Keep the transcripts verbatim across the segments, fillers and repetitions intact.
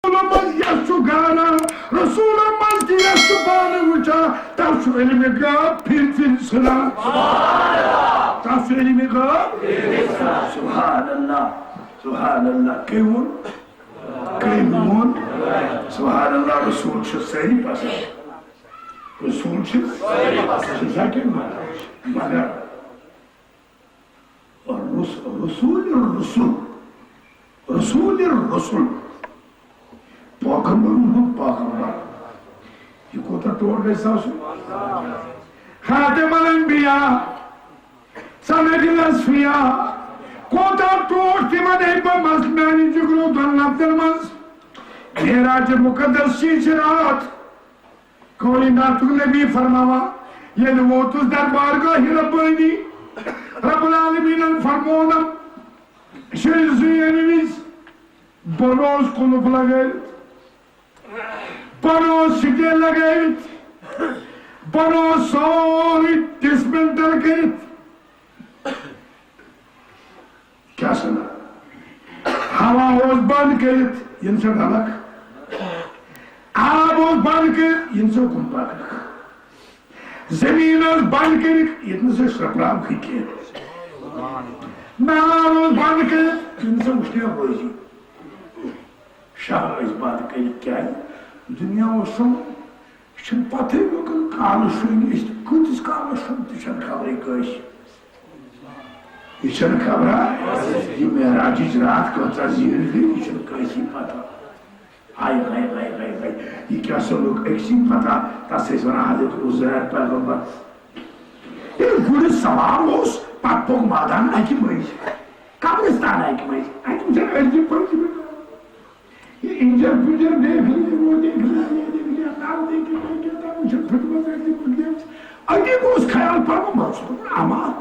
رسولن منٛز یس چھُ گاران، رسولن منٛز تہِ یس چھُ پانہٕ وٕچھان، تس چھُ علمِ غٲب پھِرِ پھِرِ ژھٕنان۔ تس چھُ علمِ غٲب۔ سبحان اللہ، سبحان اللہ۔ کٔمۍ ووٚن؟ کٔمۍ ووٚن؟ سبحان اللہ، رسول چھِ سٲری پسند۔ رسول چھِ سٲری پسند۔ چھِ سا کِنہٕ مگر؟ مگر رس-، رسول الرسل، رسول الرسل، پیغمبرن ہُنٛد پیغمبر۔ یہِ کوٗتاہ ٹوٹھ گژھِ آسُن؟ خاتم الانبیاء، سند الاصفیاء۔ کوٗتاہ ٹوٹھ تِمن ہے بہٕ مس میانہِ جگرو دۄن لفظن منٛز۔ معراج مقدس چھِ یہِ راتھ۔ کائناتُک نبی فرماوان، ییٚلہِ ووتُس دربارگاہ ربٲنی، رب العالمیٖنن فرموونم، شیٚیہِ زُوِ ییٚمہِ وِزِ بۄنہٕ اوس قُلُف لگٲوِتھ، بۄنہٕ اوس سِٹے لگٲوِتھ، بۄنہٕ اوس سورُے ڈسمنٹل کٔرِتھ۔ کیٛاہ سنا؟ ہوا اوس بنٛد کٔرِتھ، یِنہٕ سا ڈلکھ۔ آب اوس بنٛد کٔرِتھ، یِنہٕ سا کُن پکنکھ۔ زٔمیٖن ٲس بنٛد کٔرِتھ، ییٚتہِ نہٕ سا شرٛپراوکھٕے کینٛہہ۔ نار اوس بنٛد کٔرِتھ، ییٚتہِ نہٕ سا وٕشنیر روزی۔ شاہ ٲسۍ بنٛد کٔرِتھ، کیٛازِ؟ دُنیا اوس سُہ، یہِ چھُنہٕ پتہٕے لُکن کالہٕ شۄنٛگہِ، أسۍ تہِ کۭتِس کالس شۄنٛگ تہِ چھَنہٕ خبرٕے کٲنٛسہِ۔ یہِ چھَنہٕ خبرا، یہِ معراجٕچ راتھ کۭژاہ زیٖٹھ گٔے، یہِ چھُنہٕ کٲنٛسی پتہ۔ ہاے، ہاے، ہاے، ہاے، ہاے۔ یہِ کیٛاہ سا لوٚگ أکسٕے پتہ؟ تَس ٲسۍ وَنان حضرت عزیر پیغمبر۔ ییٚلہِ گُرِس سوار اوس، پتہٕ پوٚک مٲدان اَکہِ مٔنٛزۍ، قبرستان اَکہِ مٔنٛزۍ۔ اَتہِ وٕچھان أڑجہِ پٔڑجہِ۔ یہ انجر پنجر دیکھ لیے، وہ دیکھ لیے، یہ دیکھ لیے، ناو دیکھ لیے، کیا تھا، مجھے پھٹمت رہتی، پھٹمت۔ اَتی گوٚوس خیال پَرُن، بہٕ اوسُس دَپان، اما،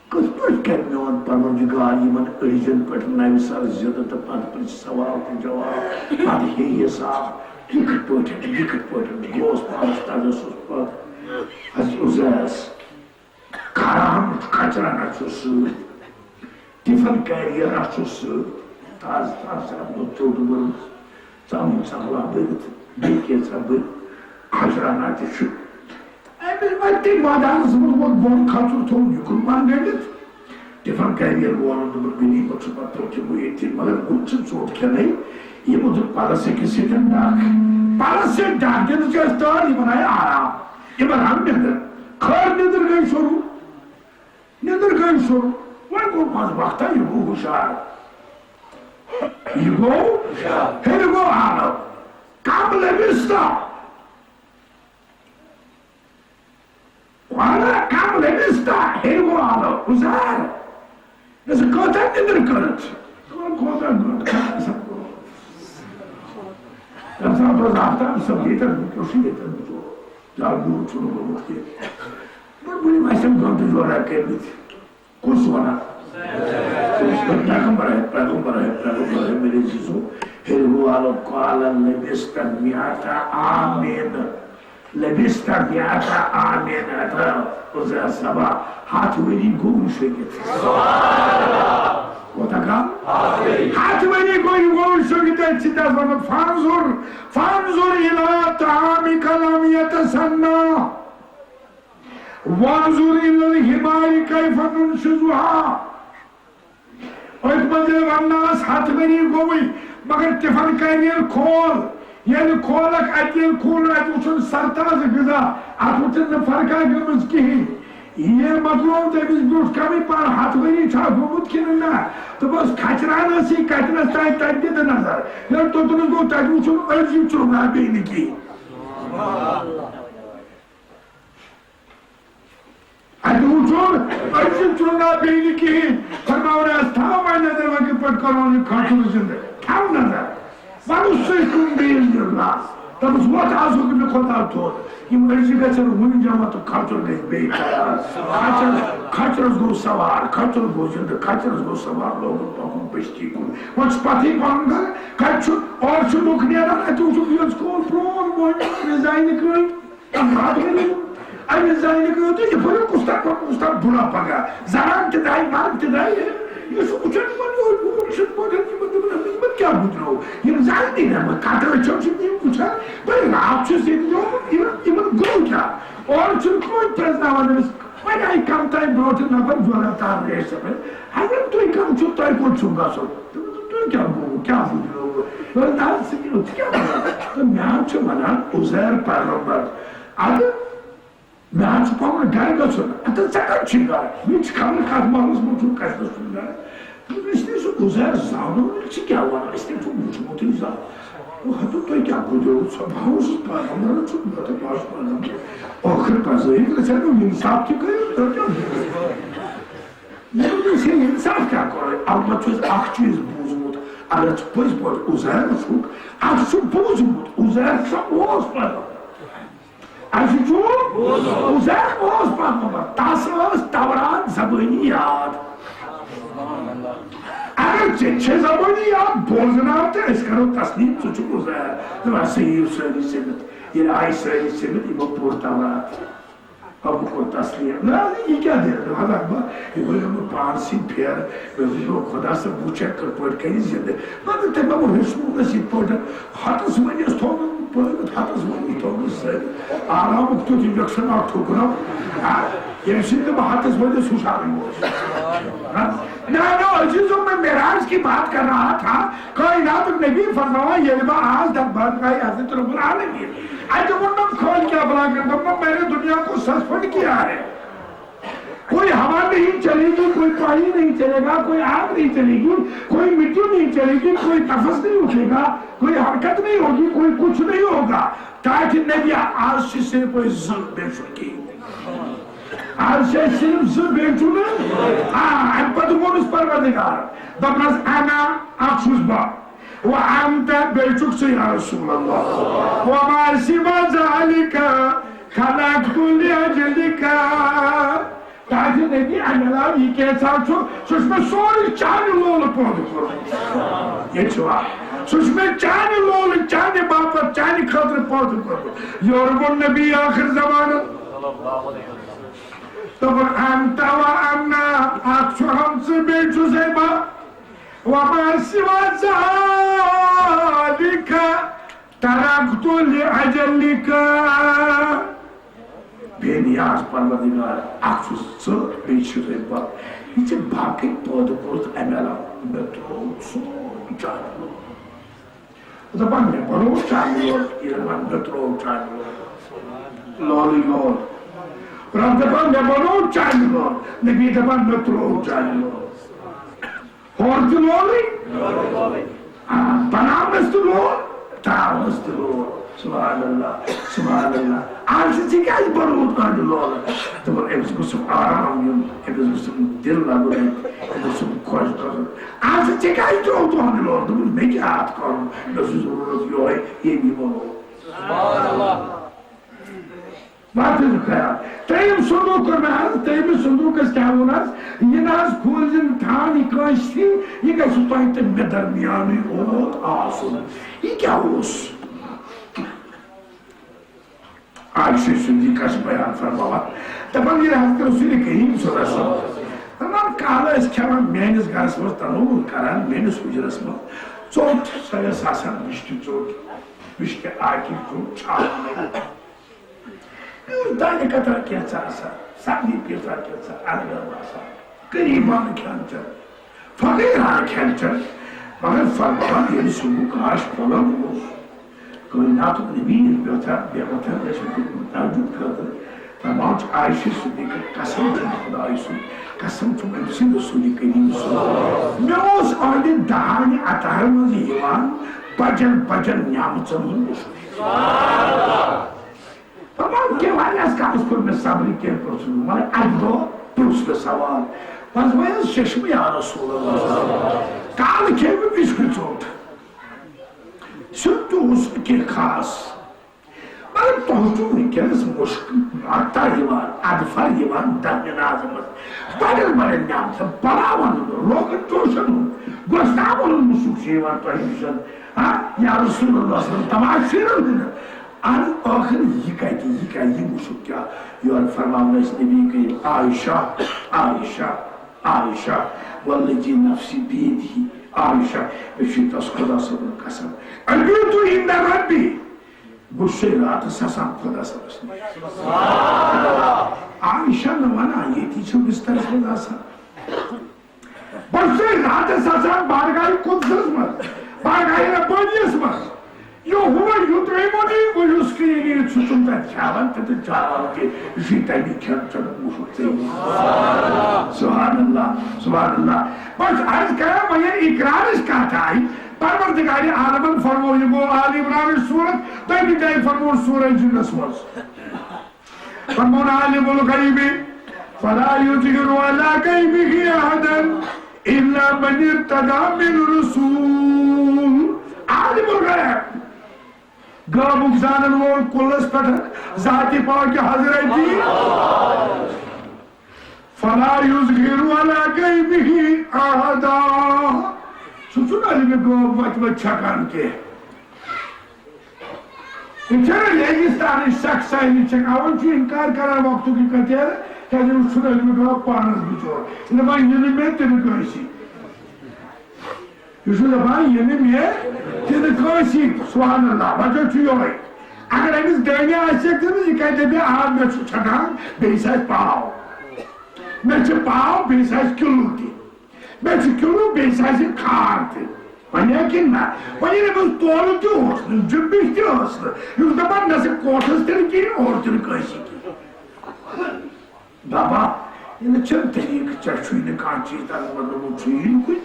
کِتھ پٲٹھۍ کَرِ میون پروردگار یِمن أڑجن پٮ۪ٹھ نَوِ سَرٕ زِندٕ تہٕ پَتہٕ پرٛژھِ سوال تہٕ جواب، پَتہٕ ہیٚیہِ حساب، یہِ کِتھ پٲٹھۍ، یہِ کِتھ پٲٹھۍ؟ بہٕ اوسُس پانَس تجسس پَتہٕ، حضرت عزیرس۔ کھران کچرا نہ چھُ سۭتۍ، ٹفن کیریئر نہ چھُ سۭتۍ، تازٕ تازٕ سرد دۄد ژوٚٹ بٔرمٕژ، ژامَن ژاملا بٔرِتھ، بیٚیہِ کینٛژھا بٔرِتھ، کھجرا نہ تہِ چھُ۔ أمِس وَتہِ مٲدانَس منٛز ووت بۄن کھژُر تھوٚوُن یُکُن پَہن گٔنٛڈِتھ۔ ٹفن کیریئر وولُن دوٚپُن، غنیمت چھُ پَتہٕ تھوٚو کھٮ۪مو ییٚتھی، مگر وُنہِ چھُنہٕ ژوٚٹ کھٮ۪نٕے۔ یِمو دیُت پَلَس أکِس سۭتۍ ڈَکھ۔ پَلَس سۭتۍ ڈَکھ دِنہٕ چھِ اَسہِ تار، یِمَن آیہِ آرام۔ یِمن آو نیٚنٛدٕر۔ خٲر نیٚنٛدٕر گٔے شروٗع۔ نیٚنٛدٕر گٔے شروٗع۔ وۄنۍ گوٚو منٛز وقتہ، یہِ گوٚو ہُشار۔ یہِ گوٚو، ہیٚرِ گوٚو آلو۔ کم لبِستہ۔ والا کم لبِستہ، ہیٚرِ گوٚو آلو۔ ہُشار۔ مےٚ سۭتۍ کۭژاہ نیٚنٛدٕر کٔرٕتھ؟ دوٚپُن، کوتاہ گٲنٛٹہٕ کھنٛڈ ہسا گوٚو۔ تَمہِ ساتہٕ اوس آفتاب صٲب ییٚتٮ۪ن، بہٕ کیٛاہ چھُس ییٚتٮ۪ن، بہٕ چھُس زیادٕ دوٗر چھُنہٕ گوٚمُت کینٛہہ۔ دوٚپُن، بہٕ یِم اَسہِ یِم گٲنٛٹہٕ جورا کٔرمٕتۍ۔ کُس وَنان؟ پیغمبر ہے، پیغمبر ہے، پیغمبر ہے، میرے عزیزو۔ ہیٚرِ گوٚو آلو، قال لبِثْتَ مِائَةَ عَامٍ۔ لبِثْتَ مِائَةَ عَامٍ، اَتھا، عزیر صٲبا، ہَتھ ؤری گوٚو شوٗنٛگِتھ۔ کوتاہ کال؟ ہَتھ ؤری گوٚو، یہِ گوٚو شوٗنٛگِتھ۔ أتھۍ سۭتۍ آسہٕ وَنان، فانظر، فانظر إلى طعامك لم يتسنى، وانظر إلى الحمار كيف ننشزها۔ أتھۍ منٛز ییٚلہِ وننس ہتھ ؤری گوٚوٕے، مگر ٹفن کیریئر کھول۔ ییٚلہِ کھولکھ، اتہِ ییٚلہِ کھول، اتہِ وُچھُن سرتازٕ غذا، اتھ وُچھُن نہٕ فرقا گٔمٕژ کِہیٖنۍ۔ یہِ مۄکلوو تٔمِس برٛونٛٹھ کمٕے پہن، ہتھ ؤری چھا گوٚمُت کِنہٕ نہ؟ تہٕ بس کھچران ٲس یہِ کتنس تام، تتہِ دِتھ نظر۔ ییٚلہِ توٚتنس گوٚو، تتہِ وُچھُن أزیُک چُرنا بیٚیہِ نہٕ کِہیٖنۍ۔ اتہِ وُچھُن، أزیُک چُرنا بیٚیہِ نہٕ کِہیٖنۍ۔ فرماوان آس، تھاو وۄنۍ نظر، وۄنۍ کِتھ پٲٹھۍ کرون یہِ کھجُر زِندٕ؟ تھاو نظر۔ وۄنۍ اوس سُے کُن بیٚیِس دیُن لاس۔ دوٚپُس، وۄتھ، آز ہوٚکھ مےٚ خۄدا تھوٚد۔ یِم أزۍ گژھن وُنہِ جمع تہٕ کھجُر گژھِ بیٚیہِ تیار۔ کھجُر، کھجُرس گوٚو سوار، کھجُر گوٚو زِندٕ، کھجُرس گوٚو سوار، لوگُن پکُن بستی کُن۔ وۄنۍ چھُ پتہٕے پنُن گرٕ، کتہِ چھُ؟ اورٕ چھُ لُکھ نیران، اتہِ وُچھُکھ یٔژ کول پرون مۄنٛجہِ، رضاینہِ کٔڑۍ۔ أمِس زنہِ گٔیو تہٕ یہِ بٔرِو کُس تام، کُس تام بُڑا پگاہ۔ زنان تہِ درٛایہِ، مرد تہِ درٛایہِ۔ یہِ چھُ وٕچھان یِمن یورٕ یور چھُنہٕ پٲٹھۍ یِمن دَپان، پتہٕ کیٛاہ گُزریو؟ یِم زانتی نہٕ، وۄنۍ کَتھ چھَم چھِ یِم وٕچھان، وۄنۍ راتھ چھُس ییٚتہِ نیوٗمُت، یِمَن، یِمَن گوٚو کیٛاہ؟ اورٕ چھُنہٕ کٕہٕنۍ پرٛزناوان أمِس۔ وۄنۍ آیہِ کَم تام برونٛٹھ نفر جورا تار ریش سَمٕجھ، "حضرت، تُہۍ کَم چھِو؟ تۄہہِ کوٚت چھُو گژھُن؟" تہٕ تُہۍ کیٛاہ گوٚوٕ؟ کیٛاہ گُزریو؟ دوٚپُن، "نہ حظ، ژٕ کیٛاہ، ژٕ کیٛاہ وَنان؟" تہٕ مےٚ حظ چھُ وَنان عزیر پیغمبر۔ اَدٕ مےٚ حظ چھُ پَنُن گَرٕ گژھُن۔ اَدٕ ژےٚ کَتہِ چھُے گَرٕ؟ مےٚ چھِ خبر کَتھ محلَس منٛز چھُ، کَتہِ چھُ سُہ گَرٕ۔ دوٚپُن، "أسۍ نے سُہ عزیر زانو نہٕ، ژٕ کیٛاہ وَنان؟ أسۍ نے چھُ وٕچھمُتٕے زانٛہہ۔" دوٚپُن، "ہَتہٕ تُہۍ کیٛاہ گُزریو؟ ژٕ بہٕ اوسُس پیغمبرَن سُنٛد، مےٚ دوٚپ، بہٕ اوسُس پیغمبر۔" ٲخٕر پَزٲیِتھ گژھِ ہا نہٕ اِنصاف تہِ کٔرِو، تُہۍ کیٛاہ گُزریو؟ مےٚ دوٚپمَس، "ہے، اِنصاف کیٛاہ کَرو؟ البتہ چھُ اَسہِ اَکھ چیٖز بوٗزمُت، اگر ژٕ پٔزۍ پٲٹھۍ عزیر چھُکھ، اَسہِ چھُ بوٗزمُت، عزیر سا اوس پیغمبر۔ اَسہِ چھُ عزیر اوس پیغمبر، تَس ٲس تورات زبٲنی یاد۔ اگر ژےٚ چھےٚ زبٲنی یاد، بوزناو تہٕ أسۍ کَرو تسلیٖم، ژٕ چھُکھ عزیر۔" دوٚپُن، "ہسا یِیِو سٲری سٔمِتھ۔" ییٚلہِ آیہِ سٲری سٔمِتھ، یِمو پوٚر تورات۔ ابو کوٚر تسلیم۔ نہ، یہِ کیٛاہ دٔلیٖل؟ دوٚپہَس، اکبر، یہِ گوٚو مےٚ پانسٕے پھیرٕ۔ مےٚ ووٚن، خۄدا صٲب، وٕچھکھ کِتھ پٲٹھۍ کَرِ زِندٕ۔ مگر تٔمۍ ما ہیوٚچھمُت اَسہِ یِتھ پٲٹھۍ؟ ہَتَس ؤریَس تھوٚومُت پٲوِتھ، ہَتَس ؤریَس تھوٚومُت سٲرِتھ۔ آرامُک تیُتھ injection اکھ ٹھوٚکرو۔ ہا، ییٚمہِ سۭتۍ تہٕ بہٕ ہَتَس ؤریَس ہُشارٕے اوسُس۔ ہا؟ نہ، نہ، عزیزو، میں معراج کی بات کر رہا تھا۔ کائنات النبی فرماوان، ییٚلہِ بہٕ آس دربار آیہِ حضرت رب العالمین۔ اَتہِ ووٚننَم خٲلقِ افلاکن، دوٚپنَم، میں نے دنیا کو سسپینڈ کیا ہے۔ کوئی ہوا نہیں چلے گی، کوئی پانی نہیں چلے گا، کوئی آگ نہیں چلے گی، کوئی مٹی نہیں چلے گی، کوئی نفس نہیں اٹھے گا، کوئی حرکت نہیں ہوگی، کوئی کچھ نہیں ہوگا۔ تاکہ نبی آز چھِ صرف أسۍ زٕ بیٚیہِ چھُنہٕ کِہیٖنۍ۔ آز چھِ أسۍ صرف زٕ بیٚیہِ چھُنہٕ۔ آ، اَمہِ پَتہٕ ووٚنُس پروردگار، دوٚپنَس، انا، اَکھ چھُس بہٕ۔ وَأَنْتَ، بیٚیہِ چھُکھ ژٕ یا رسول اللہ۔ وَمَا سِوَى ذَلِكَ خَلَقْتُ لِأَجْلِكَ۔ تاکہِ نبی اَمہِ علاوٕ یہِ کینٛژھا چھُ، سُہ چھُ مےٚ سورُے چانہِ لولہٕ پٲدٕ کوٚرمُت۔ ییٚتہِ چھُ وَنان، سُہ چھُ مےٚ چانہِ لولہٕ، چانہِ باپتھ، چانہِ خٲطرٕ پٲدٕ کوٚرمُت۔ یورٕ ووٚن نبی ٲخر زمانہٕ۔ دوٚپُن، اَنتَ وَ اَنا، اَکھ چھُ ہم ژٕ، بیٚیہِ چھُسَے بہٕ۔ وَمَا سِوَى ذَلِكَ تَرَكْتُ لِأَجْلِكَ۔ بے نیاز پروردگار، اَکھ چھُس ژٕ، بیٚیہِ چھُسَے بہٕ۔ یہِ ژےٚ باقٕے پٲدٕ کوٚرُتھ اَمہِ علاوٕ، مےٚ ترٛوو سورُے چانہِ لولہٕ۔ دَپان، مےٚ بَنوو چانہِ لولہٕ، یہِ دَپان، مےٚ ترٛوو چانہِ لولہٕ۔ لولٕے لول۔ رب دَپان، مےٚ بَنوو چانہِ لولہٕ۔ نبی دَپان، مےٚ ترٛوو چانہِ لولہٕ۔ ہورٕ تہِ لولٕے۔ آ، بَناونَس تہِ لول، ترٛاونَس تہِ لول۔ سبحان اللہ، سبحان اللہ۔ آز چھِ ژےٚ کیٛازِ بَنووُتھ کانٛہہ تہِ لولہٕ؟ دوٚپُن، أمِس گوٚژھ آرام یُن، أمِس گوٚژھ دِل لَگُن، أمِس گوٚژھ خۄش گژھُن۔ آز ژےٚ کیٛازِ ترٛوو تُہُنٛد لول؟ دوٚپُن، مےٚ کیٛاہ اَتھ کَرُن؟ مےٚ چھُ ضروٗرت یِہوٚے، ییٚمۍ یہِ وَنو۔ سبحان اللہ۔ وَتھ حظ خیال۔ ترٛیٚیِم صندوٗق کوٚر مےٚ عرض، ترٛیٚیِمِس صندوٗقَس کیٛاہ ووٚن حظ؟ یہِ نہ حظ کھوٗلزِن تھان یہِ کٲنٛسہِ تہِ، یہِ گژھِ تۄہہِ تہٕ مےٚ درمیانٕے یوت آسُن۔ یہِ کیٛاہ اوس؟ عائشہ صدیقہ چھِ بیان فرماوان، دَپان، ییٚلہِ حضرت رسول کریم صلی اللہ علیہ وسلم، دَپان، کالہٕ ٲسۍ کھٮ۪وان میٲنِس گرس منٛز تنوُر کران، میٲنِس حُجرس منٛز ژوٚٹ، سۄ ٲس آسان مِشکہِ ژوٚٹ، مِشکہِ آٹِچ ژوٚٹ چھِ آسان۔ دانہِ قطرہ کینٛژھا آسان، سبزی پیٖژا کینٛژھا، الگ آسان، غریٖبانہٕ کھٮ۪ن چٮ۪ن۔ فقیرانہٕ کھٮ۪ن چٮ۪ن، مگر فرماوان ییٚلہِ صُبحُک آش پھۄلان اوس، کٲیناتُک نبی ییٚلہِ بیوٗٹھ ہا، بے وۄتھان ٲسۍ مٕتۍ تہجد خٲطرٕ، فرماوان چھُ عائشہ صدیقہ، قسم چھُم خدایہِ سُنٛد، قسم چھُم أمۍ سٕنٛدِ رسوٗلِ کریم صلی اللہ علیہ وسلم۔ مےٚ اوس أہنٛدِ دہانہِ اطہرٕ منٛز یِوان بجن بجن نعمژن ہُنٛد مُشُک۔ دَپان، کہِ واریاہَس کالَس کوٚر مےٚ صبرٕے، کینٛہہ پرٛژھُن نہٕ، مگر اَکہِ دۄہ پرٛژھ مےٚ سوال، بہٕ حظ وۄنۍ حظ چشمہٕ یا رسول اللہ، کالہٕ کھیٚیہِ مےٚ مِشکہِ ژوٚٹ، سیُن تہِ اوس نہٕ کینٛہہ خاص، مگر تۄہہِ چھُو وٕنکیٚنَس مُشک مۄٹا یِوان، اَدفر یِوان دَہمہِ نازٕ منٛز، بَڑٮ۪ن بَڑٮ۪ن نعمتَن، پَلاوَن ہُنٛد، روغن جوشَن ہُنٛد، گۄشتابَن ہُنٛد مُشُک چھُ یِوان تۄہہِ نِش، ہا، یا رسول اللہ صلی اللہ علیہ وسلم، تَماشہٕ شیٖرَن ہُنٛد۔ اَدٕ ٲخٕر یہِ کَتہِ، یہِ کَتہِ، یہِ وٕچھُکھ کیٛاہ؟ یورٕ فرماوان ٲسۍ نبی کریم، عائشہ، عائشہ، عائشہ، والذی نفسی بیدہ، عائشہ، مےٚ چھُ ییٚتہِ خۄدا صٲبُن قسم، ابیتُ عند ربی، بہٕ چھُسے راتس آسان خۄدا صٲبس نِش۔ عائشہ نہٕ ونان، ییٚتی چھُ بسترس منٛز آسان۔ بہٕ چھُسے راتس آسان بارگاہ قدسس منٛز، بارگاہ ربانیس منٛز۔ یہِ ہُہ یُترٲیمو نہٕ یہِ، بہٕ یُس کِہیٖنۍ، یہِ ژٕ چھُکھ تَتہِ کھٮ۪وان تہِ تہٕ چاوان تہِ، یہِ چھُے تَمی کھٮ۪ن چٮ۪نُک مُشُک ژےٚ۔ سبحان اللہ، سبحان اللہ۔ بہٕ چھُس عرض کران، وۄنۍ ییٚلہِ اقرارٕچ کَتھ آیہِ، پروردگارِ عالمن فرموو، یہِ گوٚو آل عمرانٕچ سورت، دوٚیمہِ جایہِ فرموو سورہ جنس منٛز۔ فرموو عالم الغیب فلا یظہر علی غیبہ احدا الا من ارتضی من رسول۔ عالم الغیب، غٲبُک زانن وول کُلس پٮ۪ٹھ ذاتِ پاکِ حضرتی۔ فلا یظہر علی غیبہ احدا۔ سُہ چھُنہٕ علمِ غٲب وتہِ وتہِ چھکان کینٛہہ۔ یہِ چھَنہٕ ریگستانٕچ سخ سایلہِ چھکاوان، چھُ انکار کران وقتُک یہِ کتھِ، کیازِ أمِس چھُنہٕ علمِ غٲب پانس بِچور۔ یہِ دپان، یہِ نہٕ مےٚ تہِ نہٕ کٲنٛسی۔ یہِ چھُ دپان، یہِ نہٕ مےٚ تہِ نہٕ کٲنٛسی۔ سبحان اللہ، وجہ چھُ یِہوٚے۔ اگر أمِس دٲنہِ آسہِ ہا دِنہٕ، یہِ کتہِ دپہِ، آ، مےٚ چھُ چھکان، بیٚیِس آسہِ پاو۔ مےٚ چھِ پاو، بیٚیِس آسہِ کِلوٗ تہِ۔ مےٚ چھُ کِلوٗ، بیٚیِس آسہِ کھار تہِ۔ وۄنۍ ہا کِنہٕ نہ؟ وۄنۍ ییٚلہِ أمِس تولہٕ تہِ اوس نہٕ، جُمبِش تہِ ٲس نہٕ، یہِ اوس دپان، نہ سا کوٹھس تہِ نہٕ کِہیٖنۍ، اورٕ تہِ نہٕ کٲنٛسی کِہیٖنۍ۔ بابا، یہِ نہٕ چھُنہٕ طریٖقہٕ، ژےٚ چھُے نہٕ کانٛہہ چیٖز تَمیُک مطلب، ہُہ چھُے نہٕ کُنہِ۔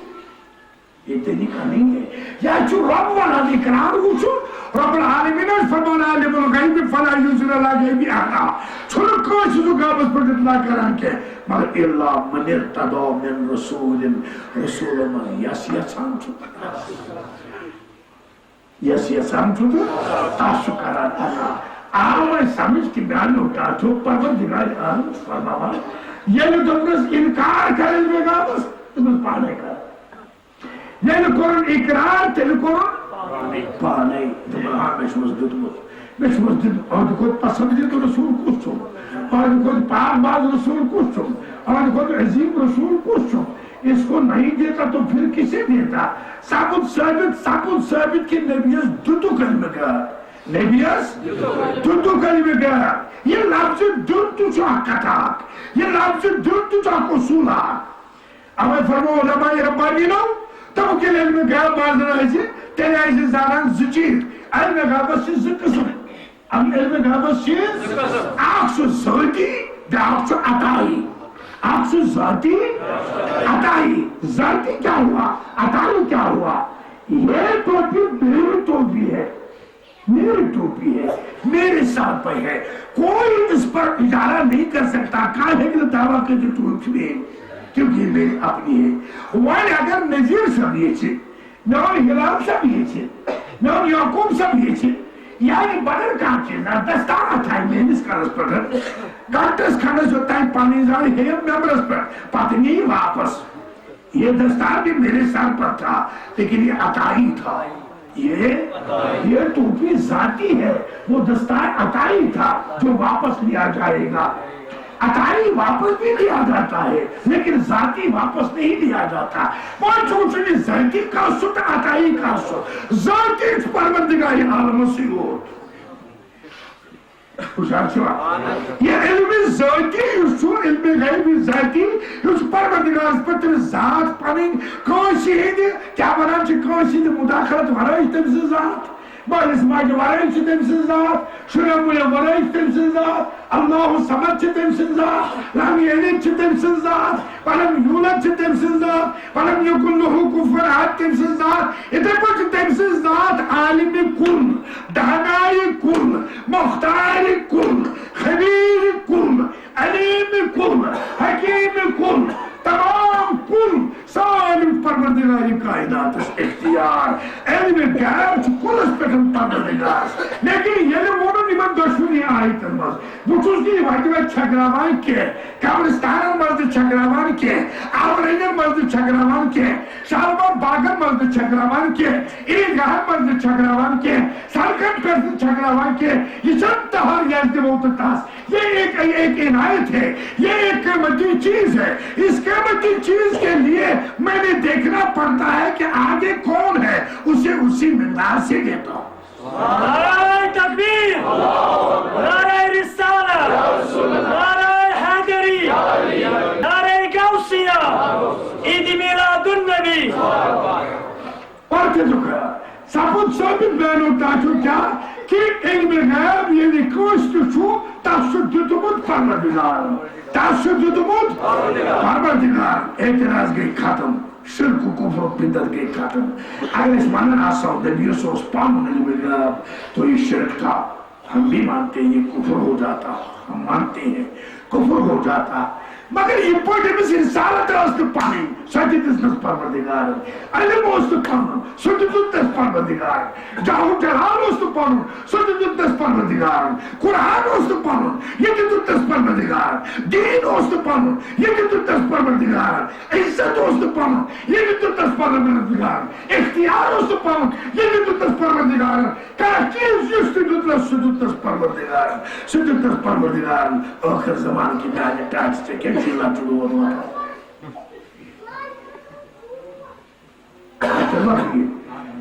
یہ طریقہ نہیں ہے۔ یا چھُ رب ونان اقرار وٕچھُن، رب العالمین اوس فرمان، عالم الغیب فلا یظہر علی غیبہ احدا۔ چھُنہٕ کٲنٛسہِ سُہ غٲبس پٮ۪ٹھ اطلاع کران کینٛہہ، مگر الا من ارتضی من رسول، رسولن منٛز یس یژھان چھُ۔ یس یژھان چھُ تہٕ تس چھُ کران عطا۔ آو وۄنۍ سمجھ کہِ میانیو ٹاٹھیو پروردگار عالم چھُ فرماوان، ییٚلہِ دوٚپنس انکار کر علمِ غیبس، تٔمِس پانے کر۔ ییٚلہِ کوٚرُن اقرار، تیٚلہِ کوٚرُن پانے۔ دوٚپُن، آ، مےٚ چھُ أمِس دیُتمُت۔ مےٚ چھُ أمِس دیُتمُت۔ اہنٛدِ کھۄتہٕ پسندیدٕ رسول کُس چھُم؟ اہنٛدِ کھۄتہٕ پاک باز رسول کُس چھُم؟ اہنٛدِ کھۄتہٕ عظیم رسول کُس چھُم؟ اس کو نہیں دیتا تو پھر کسے دیتا؟ سپُد ثٲبت، سپُد ثٲبت کہِ نبیَس دیُتُکھ علمِ غیب۔ نبیَس دیُتُکھ علمِ غیب۔ یہِ لفظِ دیُن تہِ چھُ اکھ کتھا اکھ۔ یہِ لفظِ دیُن تہِ چھُ اکھ اصوٗل اکھ۔ اوے فرمو علماء ربانیٖنو، دوٚپُکھ، ییٚلہِ علمِ غیب بوزان آسہِ، تیٚلہِ آسہِ زانان زٕ چیٖز۔ علمِ غیبس چھِ زٕ قٕسم۔ علمِ غیبس چھِ زٕ قٕسم۔ اکھ چھُ ذٲتی، بیٛاکھ چھُ عطائی۔ اکھ چھُ ذٲتی، عطائی۔ ذٲتی کیا ہوا؟ عطائی کیا ہوا؟ یہ ٹوپی میری ٹوپی ہے۔ میری ٹوپی ہے، میرے سر پر ہے، کوئی اس پر اجارہ نہیں کر سکتا، کانٛہہ ہیٚکہِ نہٕ دعویٰ کٔرِتھ ٹوپی چھِ میٛٲنۍ، کیونکہ یہ میری اپنی ہے۔ وۄنۍ اگر نذیر صٲب ییٚژھِ، میون ہلال صٲب ییٚژھِ، میون یعقوب صٲب ییٚژھِ، یعنی بدل کانٛہہ چیٖز، نہ دستار تھایہِ میٲنِس کلس پٮ۪ٹھ، گنٹس کھنڈس یوٚتام پنٕنۍ زنٛگ ہیٚیِم ممبرس پٮ۪ٹھ، پتہٕ نِیہِ واپس۔ یہ دستار بھی میرے سر پر تھا، لیکن یہ عطائی تھا۔ یہ، یہ ٹوپی ذاتی ہے، وہ دستار عطائی تھا جو واپس لیا جائے گا۔ عطائی واپس بھی لیا جاتا ہے، لیکن ذاتی واپس نہیں لیا جاتا۔ وۄنۍ چھُ وٕچھُن یہِ ذٲتی کَس چھُ تہٕ عطائی کَس چھُ۔ ذٲتی چھُ پروردگار عالمس یوت۔ ہُشار چھِوا؟ یہِ علمِ ذٲتی یُس چھُ، علمِ غیبِ ذاتی، یُس چھُ پروردگارس پٮ۪ٹھ، تٔمِس ذات پنٕنۍ، کٲنٛسہِ ہٕنٛدِ، کیٛاہ وَنان چھِ، کٲنٛسہِ ہٕنٛدِ مداخلت ورٲے چھِ تٔمۍ سٕنٛز ذات، مٲلِس ماجہِ ورٲے چھِ تٔمۍ سٕنٛز ذات، شُرٮ۪ن مُلٮ۪ن ورٲے چھِ تٔمۍ سٕنٛز ذات، اللہ الصمد چھِ تٔمۍ سٕنٛز ذات، لم یلد چھِ تٔمۍ سٕنٛز ذات، ولم یولد چھِ تٔمۍ سٕنٛز ذات، ولم یکن لہ کفوا احد تٔمۍ سٕنٛز ذات۔ یِتھے پٲٹھۍ چھِ تٔمۍ سٕنٛز ذات عالمِ کل، دانایہِ کل، مختارِ کل، خبیرِ کل، علیمِ کل، حکیمِ کل، تمام کل، سارے پروردگارِ کائناتس اختیار۔ علمِ غیب چھُ کُلس پٮ۪ٹھ پروردگارس۔ لیکن ییٚلہِ ووٚنُن یِمن دۄشوٕنی آیتن منٛز۔ بہٕ چھُس نہٕ یہِ وتہِ وتہِ چھٔکراوان کینٛہہ، قبرستانن منٛز تہِ چھٔکراوان کینٛہہ، آورٮ۪ن منٛز تہِ چھٔکراوان کینٛہہ، شالمور باغن منٛز تہِ چھٔکراوان کینٛہہ، عیدگاہن منٛز تہِ چھٔکراوان کینٛہہ، سڑکن پٮ۪ٹھ تہِ چھٔکراوان کینٛہہ۔ یہِ چھَنہٕ تہر یَس دِمو تہٕ تَس۔ یہ ایک، ایک عنایت ہے، یہ ایک قیمتی چیز ہے۔ اس قیمتی چیز کے لیے میں نے دیکھنا پڑتا ہے کہ آگے کون ہے، اسے اسی مقدار سے دیتا ہوں۔ نعرہ تکبیر، نعرہ رسالہ، نعرہ حیدری، نعرہ غوثیہ، عید میلاد النبی۔ پتہٕ دِتُکھ سپُد ثٲبِت بینو تاجو کیٛاہ کہِ علمِ غیب ییٚلہِ کٲنٛسہِ تہِ چھُ، تس چھُ دیُتمُت پروردگارن۔ تس چھُ دیُتمُت پروردگارن۔ اعتراض گٔے ختم۔ شرک و کفر و بدعت گٔے ختم۔ اگر أسۍ ونان آسو، نبیس اوس پنُن علم غیب، تو یہ شرک تھا۔ ہم بھی مانتے ہیں، یہ کفر ہو جاتا، ہم مانتے ہیں، کفر ہو جاتا۔ مگر یہ پٲٹھۍ أمِس رسالت ٲس نہٕ پنٕنۍ، سۄ تہِ دِژنَس پروردگارن۔ علم اوس نہٕ پنُن، سُہ تہِ دیُتنَس پروردگارن۔ جاہ و جلال اوس نہٕ پنُن، سُہ تہِ دیُتنَس پروردگارن۔ قرآن اوس نہٕ پنُن، یہِ تہِ دیُتنَس پروردگارن۔ دین اوس نہٕ پنُن، یہِ تہِ دیُتنَس پروردگارن۔ عزت اوس نہٕ پنُن، یہِ تہِ دیُتنَس پروردگارن۔ اختیار اوس نہٕ پنُن، یہِ تہِ دیُتنَس پروردگارن۔ کانٛہہ چیٖز یُس تہِ دیُتنَس، سُہ دیُتنَس پروردگارن۔ سُہ دیُتنَس پروردگارن۔ ٲخر زمانہٕ کہِ میانہِ ٹاٹھہِ ژےٚ کیٛاہ چھُے لَچھِ دود وۄتھان؟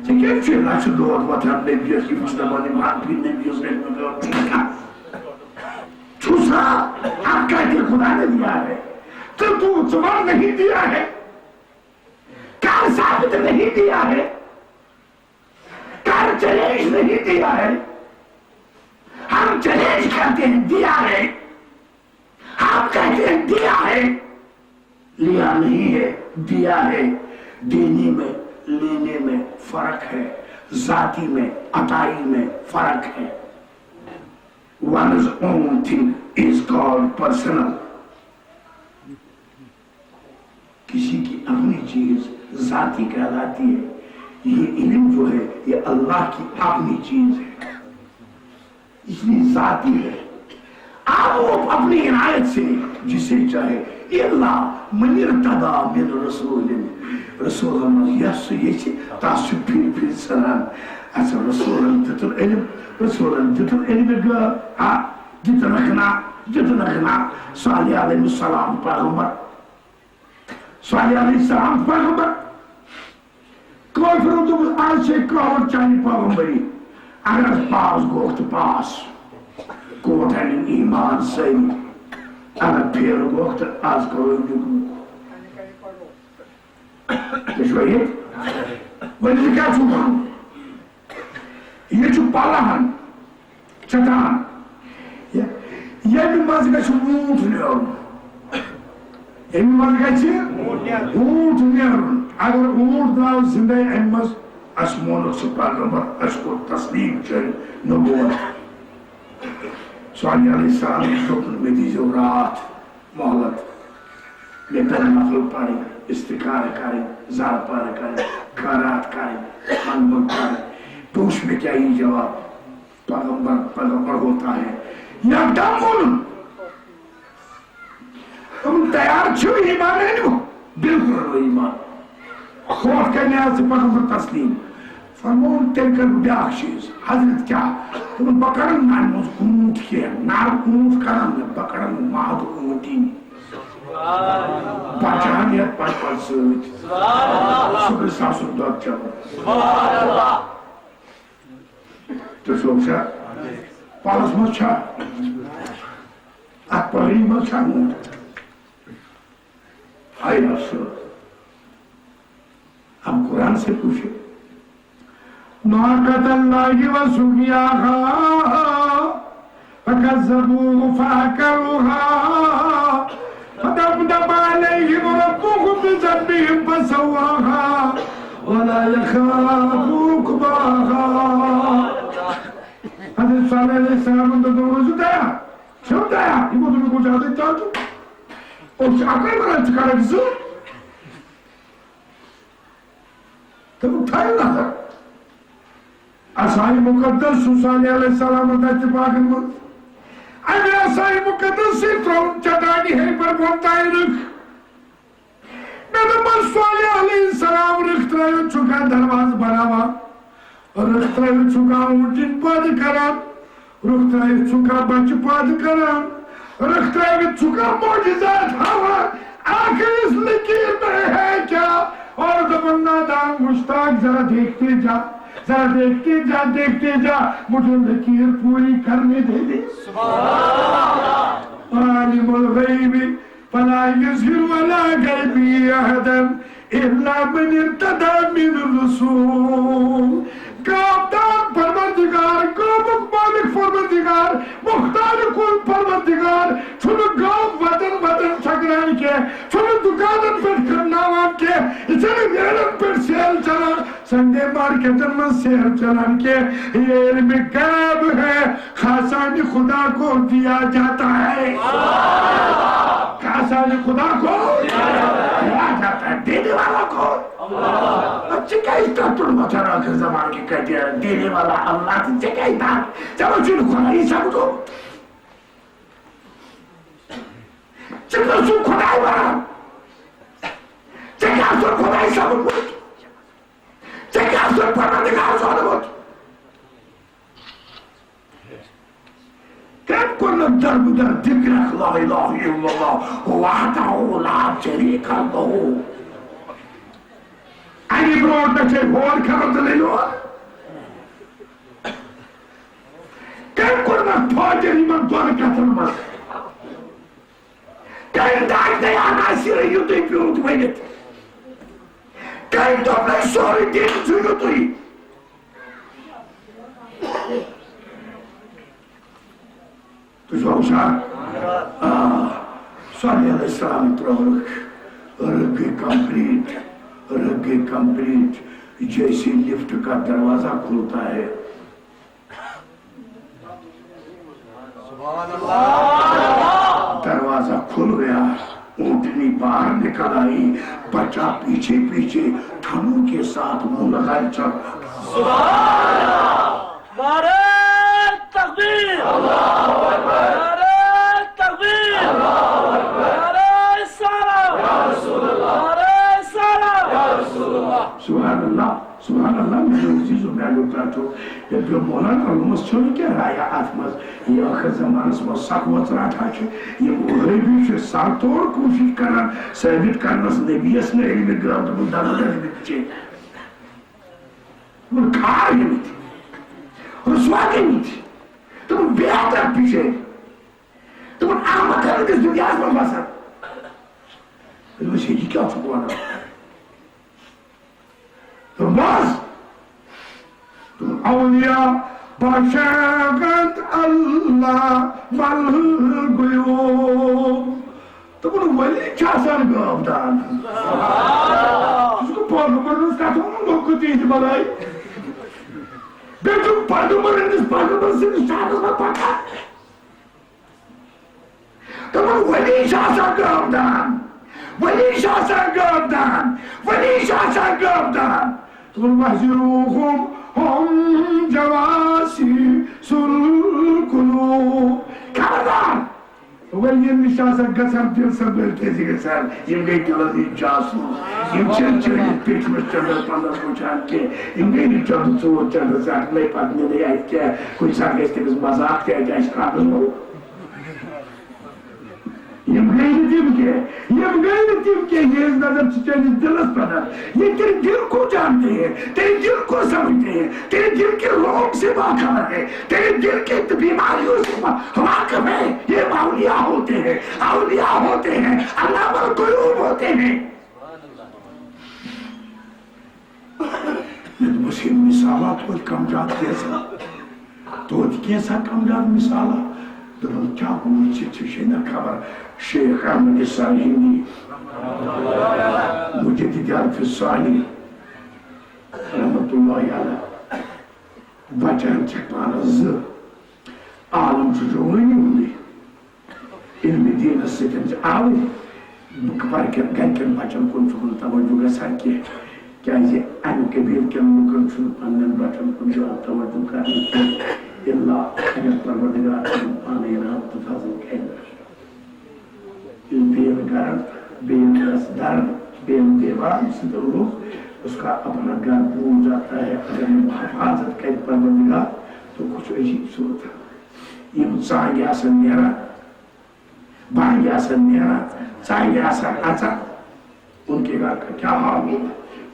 ژےٚ کیٛازِ چھُے لَچھِ دود وۄتھان؟ نبیَس یِم چھِ دَپان، یِم ہَتھ پھِرِ نبیَس رٔٹۍ مٕتۍ ٲٹھ چھُکھ کَتھ؟ چھُ سا؟ اَتھ کَتہِ خدا نے دیا ہے؟ ژٕ، ژٕ، ژٕ وَن، نہیں دیا ہے۔ کر ثابت نہیں دیا ہے؟ کر چیلنج نہیں دیا ہے؟ ہم چیلنج کرتے ہیں، دیا ہے۔ ہم کہتے ہیں دیا ہے، لیا نہیں ہے، دیا ہے۔ دینے میں، لینے میں فرق ہے، ذاتی میں، عطائی میں فرق ہے۔ One's own thing is called personal. کسی کی اپنی چیز ذاتی کہلاتی ہے۔ یہ علم جو ہے، یہ اللہ کی اپنی چیز ہے، اس لیے ذاتی ہے۔ آپ وہ اپنی عنایت سے جسے چاہے، الا من ارتضی من رسول، رسولن منٛز یس سُہ یژھِ، تس چھُ پھِرِ پھِرِ ژھٕنان۔ اچھا، رسولن دیُتُن علم، رسولن دیُتُن علم غٲب، ہا، دیُتنکھ نا، دیُتنکھ نا۔ صالح علیہ السلام پیغمبر، صالح علیہ السلام پیغمبر۔ کٲفرو دوٚپُس، "از چھے کٲوَر چانہِ پیغمبری۔ اگر از پاس گوٚوکھ تہٕ پاس۔ کوٹ اَنن ایمان سٲری۔ اگر فیل گوٚوکھ تہٕ از کرو یہِ گوٚو۔" تُہۍ چھِوا ییٚتہِ؟ ؤنِو، تُہۍ کیٛاہ چھِو وَنان؟ یہِ چھُ پَلہَن چٹان۔ یہِ-، ییٚمہِ منٛز گژھِ ووٗٹھ نیرُن۔ ییٚمہِ منٛز گژھِ ووٗٹھ نیرُن۔ اگر ووٗٹھ درٛاو زِندَے اَمہِ منٛز، اَسہِ مونُکھ سُہ پیغمبر، اَسہِ کوٚر تسلیٖم چٲنۍ نبوت۔ صالح علیہ السلام دوٚپُن، "مےٚ دیٖزیو راتھ مۄہلت، مےٚ پیٚن نفل پرٕنۍ، استخارٕ کرٕنۍ، زارٕ پارٕ کرٕنۍ، خٲرات کرٕنۍ، منٛگہٕ منٛگہٕ کرٕنۍ، بہٕ وٕچھٕ مےٚ کیٛاہ یی جواب۔" پیغمبر، پیغمبر ہوتا ہے۔ یکدم ووٚنُن، "تِم تیار چھِو ایمان أنِو؟" "بالکل اَنو ایمان۔" "ہورٕ کَنہِ آسہٕ پیغمبر تسلیٖم؟" فرمووُن، "تیٚلہِ کَرٕ بہٕ بیٛاکھ چیٖز۔" "حضرت کیٛاہ؟" دوٚپُن، "بہٕ کَڑَن نانہِ منٛز اوٗنٹ کینٛہہ، نَر اوٗنٹ کَڑَن نہٕ، بہٕ کَڑَن مادٕ اوٗنٹی۔ بَچہٕ ہَن ہٮ۪تھ پَتہٕ پَتہٕ سۭتۍ۔ صُبحس آسُن دۄد چٮ۪وان۔" تُہۍ چھِو وٕچھان؟ پَلَس منٛز چھا؟ اَتھ پَلَس منٛز چھا اوٗنٹ؟ آئی افسوس۔ اب قرآن سے پوچھو۔ ناقۃ اللہ و سقیاہا فکذبوہ فعقروہا فدمدم علیہم ربہم بذنبہم فسواہا ولا یخاف عقباہا۔ حضرت صالح علیہ السلام دوٚپ، "روٗزِو تیار، چھِو تیار؟" یِمو دوٚپ، "گوٚو زیادَے تَتھ۔ أسۍ چھِ اَکٕے وَنان، ژٕ کَرَکھ زٕ۔" تہٕ تھایہِ نظر۔ اَسہِ آیہِ مُقدس صالح علیہ السلام دَستہِ پاکَن منٛز۔ مےٚ آسہِ مُقدس سۭتۍ ترٛووُن چٹانہِ ہیٚرِ پٮ۪ٹھ بۄن تام رٕکھ۔ مےٚ دوٚپمَس، صالح علیہ السلام، رٕکھ ترٛٲوِتھ چھُکھا دروازٕ بناوان؟ رٕکھ ترٛٲوِتھ چھُکھا اوٗنٹِنۍ پٲدٕ کران؟ رٕکھ ترٛٲوِتھ چھُکھا بچہِ پٲدٕ کران؟ رٕکھ ترٛٲوِتھ چھُکھا معجزات ہاوان؟ آخر اس لکیر میں ہے کیا؟ اور دوٚپُن، نادان مشتاق، ذرا دیکھتے جا، ذرا دیکھتے جا، دیکھتے جا، مجھے لکیر پوری کرنے دے دے۔ عالم الغیب فلا یظہر علی غیبہ احدا الا من ارتضی من الرسول۔ غٲبدان پروردگار، غٲبُک مالک پروردگار، مختار کُن پروردگار چھُنہٕ غٲب وطن وطن چھکران کینٛہہ، چھُنہٕ دُکانن پٮ۪ٹھ کٕنناوان کینٛہہ، یہِ چھَنہٕ ریلن پٮ۪ٹھ سیل چلان، سنڈے مارکیٹن منٛز سیل چلان کینٛہہ۔ یہ علم غیب ہے، خاصان خدا کو دیا جاتا ہے۔ خاصان خدا کو دیا جاتا ہے، دینے والا کون؟ ژےٚ کیٛازِ تتھ پٮ۪ٹھ وۄتھان ٲخر زمان کہِ کتہِ دینے والا اللہ تہٕ ژےٚ کیٛازِ تتھ؟ ژےٚ ما چھُے نہٕ خۄدایی سمجھُن؟ ژےٚ کیٛاہ چھُکھ خۄداے ونان؟ ژےٚ کیٛاہ چھُکھ خۄداے سمجھمُت؟ ژےٚ کیٛاہ چھُکھ پروردگار زانمُت؟ کٔمۍ کوٚر نہٕ دربٕدر ذکرک لا الہ الا اللہ وحدہ لا شریک لہ؟ اَمہِ برونٛٹھ نہ چھے ہور خبر تہٕ نہ یور۔ کٔمۍ کوٚر نہٕ فاجر یِمن دۄن کتھن منٛز؟ کٔمۍ داغ نہٕ عناصر یُتُے پیوٗنت ؤنِتھ؟ کٔمۍ دوٚپ نہٕ سورُے دِن چھُ یُتُے؟ تُہۍ چھِوا وٕچھان؟ آ، صالح علیہ السلام ترٛٲو رٕکھ، رٕکھ گٔے complete، رٕکھ گٔے complete۔ جیسے لفٹ کا دروازہ کھلتا ہے، دروازہ کھل گیا، اونٹنی باہر نکل آئی، بچہ پیچھے پیچھے تھنوں کے ساتھ منہ لگائے چل رہا تھا۔ نعرہ تکبیر! اللہ اکبر! نعرہ تکبیر! اللہ اکبر! نعرہ رسالت! یا رسول اللہ! نعرہ رسالت! یا رسول اللہ! سبحان اللہ، سبحان اللہ، میانیو عزیزو، میانیو براتو، ییٚلہِ بہٕ مولانا علومس چھُنہٕ کینٛہہ رایا اتھ منٛز، یہِ ٲخر زمانس منٛز سخ وژھ رٹان چھِ، یِم وہٲبی چھِ سر توڑ کوٗشش کران ثٲبت کرنس نبیس نہٕ علمِ غٲب، دوٚپُن، دَپُن علمِ پِچے۔ تِمن کھار گٔمٕتۍ، رسوا گٔمٕتۍ، تِمن بے ادب پِچے، تِمن احمقن ہٕنٛدِس دُنیاہس منٛز بسان۔ دوٚپمس، ہے، یہِ کیٛاہ چھُکھ ونان؟ دوٚپمس، دوٚپُن، اولیاء باشند اللہ مل گیو۔ دوٚپُن، ولی چھُ آسان غٲب دان۔ ژٕ چھُکھ پیغمبرن ہٕنٛز کتھ ونان، لوٚگ تِہنٛدِ بلاے۔ بیٚیہِ چھُکھ پیغمبرن ہٕنٛدِس، پیغمبر سٕنٛدِس شانس منٛز پکان۔ دوٚپُن، ولی چھُ آسان غٲب دان، ولی چھُ آسان غٲب دان، ولی چھُ آسان غٲب دان۔ دوٚپُن، وحذروہم، ہم جواسیس القلوب۔ خبردار! ولی یِم نِش آسان گژھان دِل سنبھٲلِتھ ٲسۍ گژھان، یِم گٔے دِلن ہٕنٛدۍ جاسوٗس۔ یِم چھِنہٕ چٲنِس پیٚٹھمِس چندس پندس وٕچھان کینٛہہ، یِم گٔے نہٕ چندٕ ژوٗر چندٕ ژٹنَے پتہٕ نِنَے اَتہِ کینٛہہ۔ کُنہِ ساتہٕ گژھِ تٔمِس مذاق تہِ اَتہِ آسہِ خانَس گوٚو۔ یِم گٔے نہٕ تِم کینٛہہ، یِم گٔے نہٕ تِم کینٛہہ، یِہٕنٛز نظر چھِ چٲنِس دِلس پٮ۪ٹھ۔ یہ تیرے دل کو جانتے ہیں، تیرے دل کو سمجھتے ہیں، تیرے دل کے روگ سے باخبر ہے، تیرے دل کے بیماریوں سے واقف ہے۔ یہ اولیاء ہوتے ہیں، اولیاء ہوتے ہیں، علامہ الغیوب ہوتے ہیں۔ مےٚ دوٚپمَس، یِم مثالات توتہِ کم زیادٕ کینٛژھا، توتہِ کینٛژھا کم زیادٕ مثالات۔ دوٚپُن، کیٛاہ گوٚو ژےٚ؟ ژےٚ چھے نہ خبر شیخ احمد سعدی ہِنٛدی مجدد الف ثانی رحمتہ اللہ علیہ بچن چھِ پانس زٕ، عالم چھُ جوٲنی ہُنٛدُے۔ علمِ دیٖنَس سۭتۍ چھِ آوٕرۍ۔ بہٕ کَرٕ کٮ۪ن گَرِکٮ۪ن بَچَن کُن چھُکھ نہٕ توجہ گژھان کینٛہہ، کیٛازِ اَمہِ قبیٖل کٮ۪ن لُکَن چھُنہٕ پنٛنٮ۪ن بَچَن کُن یِوان توجہ کَرنہٕ کینٛہہ۔ الا اگر پروردگار سُنٛد پانے رحم تہٕ فضل کرِ۔ ییٚلہِ بیٚیَن گرن، بیٚیَن گرس درن، بیٚیَن دیوارن سۭتۍ روٚف، اس کا اپنا گھر ٹوٹ جاتا ہے۔ اگر نہٕ حفاظت کرِ پروردگار، تو کچھ عجیب صورت ہے۔ یِم ژانگہِ آسن نیران، بانگہِ آسن نیران، ژانگہِ آسن اژان، ان کے گھر کا کیا حال ہوگا؟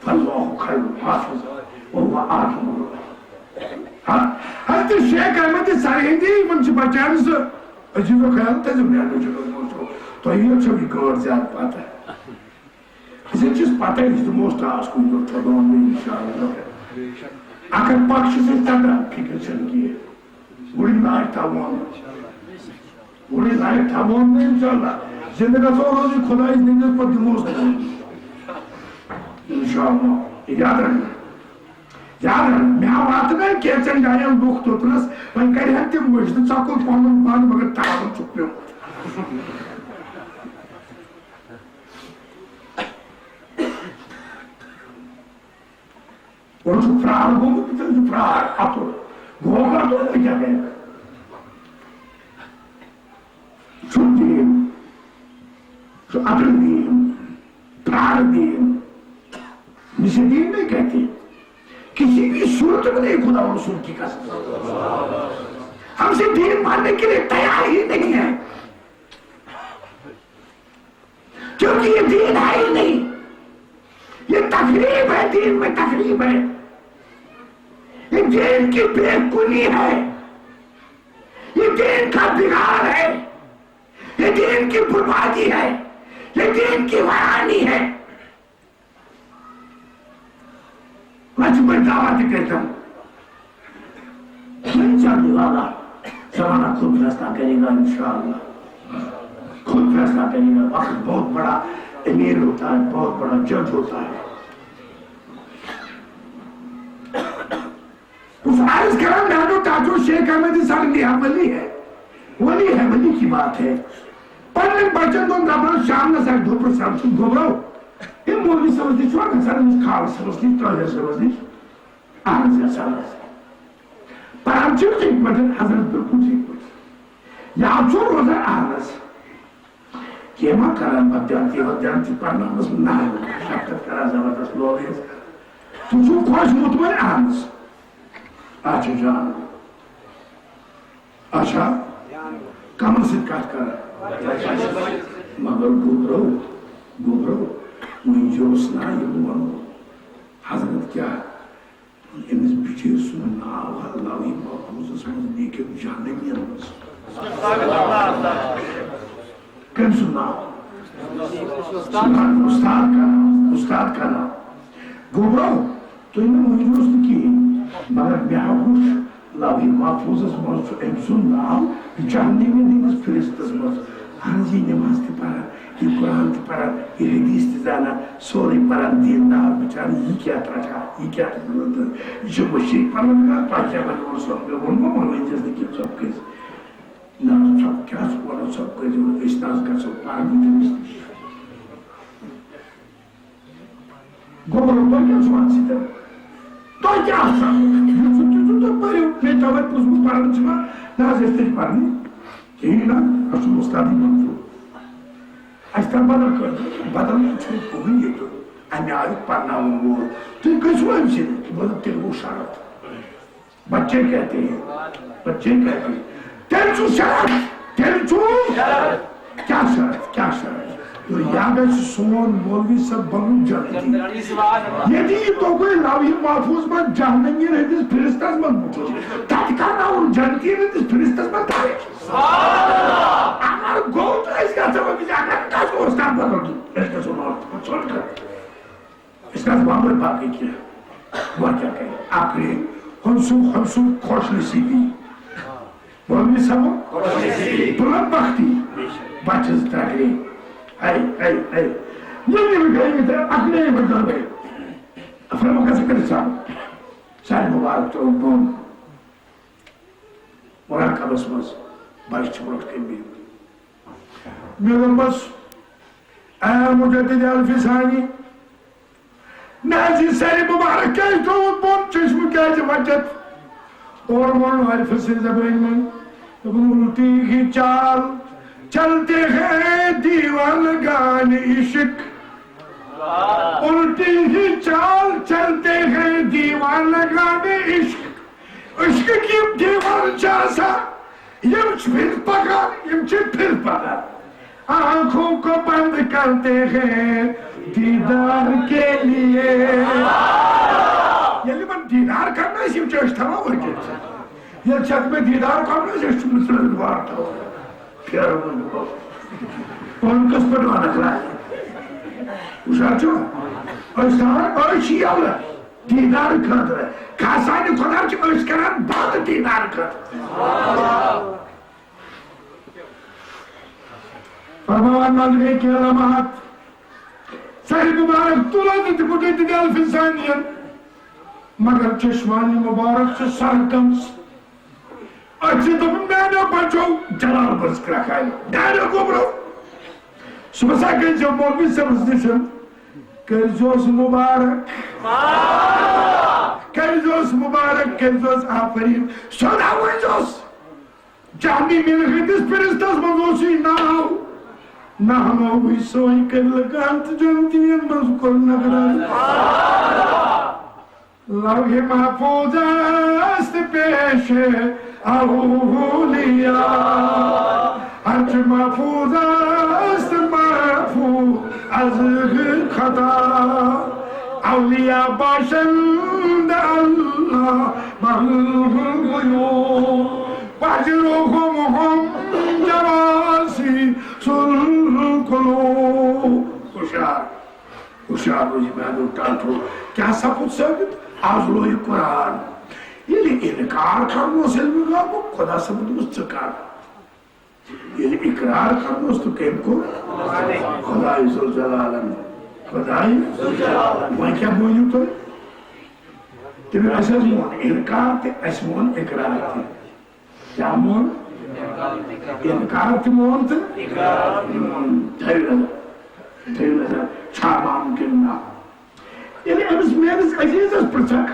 فاللہ خیر حافظ وہو ارحم الراحمین۔ ہاں، حضرت شیخ احمد سرہندی، یِمن چھِ بچان زٕ۔ عزیزو خیال تھٲیزیو، مےٚ نہٕ چھُ دوٚپمُت، تۄہہِ یوت چھو یہِ گٲڑ زیادٕ پتہ۔ أسۍ حظ چھِس پتہ، أسۍ دِموس ٹاس کُنہِ دۄہ، تھوٚدون نہٕ انشاءاللہ۔ اگر پکھ چھِ أسۍ ژٹان، فکر چھَنہٕ کینٛہہ۔ وُڑٕنۍ لایق تھاوون۔ وُڑٕنۍ لایق تھاوون نہٕ انشاءاللہ۔ زندٕ گژھو روزٕنۍ خدایَس نِنٛدِس پتہٕ دِموس نہٕ۔ انشاءاللہ۔ یاد رکھنا۔ یاد رکھنا۔ مےٚ واتنٲے کینٛژن جاین لُکھ توٚتنس، وۄنۍ کرِہن تِم مٔشتھ ژۄکُل پنُن پان، مگر تاوُن چھُکھ پیومُت۔ اور چھُ پرٛار گوٚمُت، تٔمۍ چھُ پرٛار اَتُر۔ گوٚو کَتُر تہٕ کیٛاہ گٔے؟ چھُ دیٖن، چھُ اَتُر دیٖن، پرٛار دیٖن۔ مجھے دین میں کہتے ہیں، کسی بھی صورت میں نہیں خدا اور رسول کی قسم۔ ہم سے دین ماننے کے لیے تیار ہی نہیں ہے۔ کیونکہ یہ دین ہے ہی نہیں، یہ تخریب ہے، دین میں تخریب ہے، یہ دین کی بے کنی ہے، یہ دین کا بگاڑ ہے، یہ دین کی بربادی ہے، یہ دین کی ویرانی ہے۔ لچھ بٔڑۍ دعویٰ تہِ کٔرۍتن۔ وۄنۍ چلنے والا زمانہ خود فیصلہ کرے گا انشاءاللہ۔ خود فیصلہ کرے گا۔ وقت بہت بڑا امیر ہوتا ہے، بہت بڑا جج ہوتا ہے۔ اس عرض کرا، میں تو تاجو شیخ احمد سر بھی ولی ہے، ولی ہے، ولی کی بات ہے۔ پنن بچن دون دپان شام نہ سا دھوپ سام سن گوبرو۔ یہ مولوی صاحب نش چھوا گژھان، أمِس خالہ صٲبس نِش، طاہر صٲبس نِش؟ اہن حظ گژھان حظ۔ پران چھِو ٹھیٖک پٲٹھۍ، حضرت بالکل ٹھیٖک پٲٹھۍ۔ یاد چھُو روزان؟ اہن حظ۔ کینٛہہ ما کران بدیانتی ودیانتی پرناونس منٛز؟ نہ حظ، شفقت کران زبردست لوگ حظ۔ تُہۍ چھِو خۄش مطمئن؟ اہن حظ۔ اچھا جان۔ اچھا، کمن سۭتۍ کتھ کران؟ مگر گوبرو، گوبرو، وۄنۍ یہِ اوس نا یہِ بہٕ ونہو۔ حضرت کیٛاہ؟ أمِس بِچٲرۍ سُنٛد ناو ہا لوحِ محفوظس منٛز لیکھِتھ جہنمی یَن منٛز۔ کٔمۍ سُنٛد ناو؟ سبحان، اُستاد کا ناو، اُستاد کا ناو۔ گوٚبرو، تُہۍ نہٕ مٲنِوُس نہٕ کِہیٖنۍ، مگر مےٚ ہا وُچھ لوحِ محفوظس منٛز چھُ أمۍ سُنٛد ناو جہنمی ہٕنٛدِس فہرستس منٛز۔ اہن حظ، یہِ نماز تہِ پران، یہِ قرآن تہِ پران، یہِ حدیث تہِ زانان، سورُے پران، دیندار بچار، یہِ کیٛاہ ترٛٹھا، یہِ کیٛاہ تہٕ یہِ چھُ مُشرِک پران، تۄہہِ کیٛاہ وَنہِ اوس مےٚ ووٚنمُت، وۄنۍ ؤنۍزٮ۪س نہٕ کینٛہہ، ژۄپہٕ کٔرۍ۔ نہ، ژۄپہٕ کیٛاہ چھُکھ وَنان، ژۄپہٕ کٔرۍزٮ۪س نہٕ، أسۍ نہ حظ گژھو پرنہِ تٔمِس نِش۔ گوٚبرو، تۄہہِ کیٛاہ چھُو اَتھ سۭتۍ؟ تۄہہِ کیٛاہ آسان؟ یُتھ سُہ تیُتھ تُہۍ پٔرِو، مےٚ تَوَے پوٚزمُت پَرُن چھُ ما؟ نہ حظ، أسۍ تہِ چھِ پَرنٕے۔ کِہیٖنۍ نہ، اَسہِ چھُ اُستادٕے منظوٗر۔ اَسہِ کَر بدل کٲم؟ بدل چھُنہٕ کٕہٕنۍ ییٚتہِ۔ اَمہِ آیُک پَرناوُن وول۔ تُہۍ گٔژھِو أمۍ سٕنٛدِ۔ تہٕ مطلب، تیٚلہِ گوٚو شرط۔ بچے کہتے ہیں، بچے کہتے ہیں۔ تیٚلہِ چھُ شرط، تیٚلہِ چھُ۔ کیٛاہ شرط؟ کیٛاہ شرط؟ تہٕ یا گژھِ سون مولوی صٲب بنُن جنتی۔ ییٚتہِ یہِ توٚگُے لوحِ محفوظ منٛز جہنمی ہٕنٛدِس فہرستس منٛز وُچھُن، تَتہِ کرناوُن جنتی ہٕنٛدِس فہرستس منٛز درٕج۔ اگر گوٚو تہٕ أسۍ گژھو أمِس، اگر نہٕ گژھو أسۍ تَتھ بدل دیُن، أسۍ گژھو نہٕ اَتھ ژھۄٹھ کَرُن۔ أسۍ نہ حظ وَنوے باقٕے کینٛہہ۔ وۄنۍ کیٛاہ کَرِ؟ اَکھ گٔے ہُم سُنٛد، ہُم سُنٛد خوش نصیٖبی۔ مولوی صٲب، خوش نصیٖبی۔ بُلند بختی۔ بَچَس ترٛےٚ گٔے۔ ہے، ہے، ہے۔ ییٚلہِ یِم گٔے، یہِ تہِ اَکھ نٔے بَدل گٔے۔ فرمو گژھِ کٔرِتھ صاحب۔ سارِ مُبارک ترٛوو بۄن۔ مراقبس منٛز بچہٕ چھِ برونٛٹھ کَنہِ بِہِتھ۔ مےٚ دوٚپمَس، اے مجدد الفسانی، مےٚ حظ یہِ سرِ مُبارک کیٛازِ ترٛووُتھ بۄن؟ چشمہٕ کیٛازِ وَٹِتھ؟ اور ووٚن عارفہٕ سٕنٛزِ زبٲنۍ منٛز، دوٚپُن، الٹی ہی چال چلتے ہیں دیوانگان عشق، الٹی ہی چال چلتے ہیں دیوانگان عشق۔ عشقٕکۍ یِم دیوان چھِ آسان، یِم چھِ پھِرِ پکان، یِم چھِ پھِرِ پکان۔ آنکھوں کو بند کرتے ہیں دیدار کے لیے۔ ییٚلہِ یِمن دیدار کرنا آسہِ، یِم چھِ أچھ تھاوان ؤٹِتھ۔ ییٚلہِ چھَکھ مےٚ دیدار کرُن آسہِ، أسۍ چھِ مُسلِم وار تھاوان۔ پھیرٕ وۄنۍ بہٕ۔ پانہٕ کِتھ پٲٹھۍ وَنکھ لَرِ؟ ہُشار چھِوا؟ أسۍ تھاوان أچھ یَلہٕ دیدار خٲطرٕ۔ کھسان خۄدا چھِ أسۍ کران بنٛد دیدار خٲطرٕ۔ فرمان منٛز گٔے کینٛہہ لمحات۔ سر مبارک تُلان تہٕ دِمُت أتۍ دِتھ الفِ ثانین۔ مگر چشمانِ مبارک چھُ سر گٔمٕژ۔ أسۍ چھِ دوٚپُن، میٛانیو بچو، جلال بٔرٕژ کرٛکھ آیہِ۔ میٛانیو گوٚبرو، صُبحس ہا گٔژھۍزیو مولوی صٲبَس نِش، کٔرۍزیوس مبارک۔ کٔرۍزیوس مبارک، کٔرۍزیوس آفریٖن۔ سیوٚد ہا ؤنۍزیوس۔ جہمی مِلہٕ ہٕنٛدِس فِرِستَس منٛز اوس یہِ ناو۔ نہمو وٕچھ سٲنۍ کٔرۍ لگان تہٕ جنتیَن منٛز کوٚر نقران۔ لوح محفوظ است پیش اولیاء، ہرچ محفوظ است محفوظ از خطا۔ اولیاء باشند اللہ محو غیور، پذیرهم هم جواسیس القلوب۔ ہُشار، ہُشار روزِ میٛانیو ٹاٹھو۔ کیٛاہ سپُد ثٲبت؟ از لوو یہِ قرآن۔ ییٚلہِ اِنکار کرنوس علمِ غٲبُک، خۄدا صٲبُن دوٚپُس، "ژٕ کر۔" ییٚلہِ اقرار کرنوس تہٕ کٔمۍ کوٚر؟ خۄداے ذوالجلالن۔ خۄداے ذوالجلالن۔ وۄنۍ کیٛاہ مٲنِو تُہۍ؟ تٔمۍ اَسہِ حظ مون اِنکار تہِ، اَسہِ مون اقرار تہِ۔ کیٛاہ مون؟ اِنکار تہِ مون تہٕ اقرار تہِ مون۔ تھٲیِو نظر، تھٲیِو نظر، چھا مانُن کِنہٕ نہ؟ ییٚلہِ أمِس میٲنِس عزیزس پرژھکھ،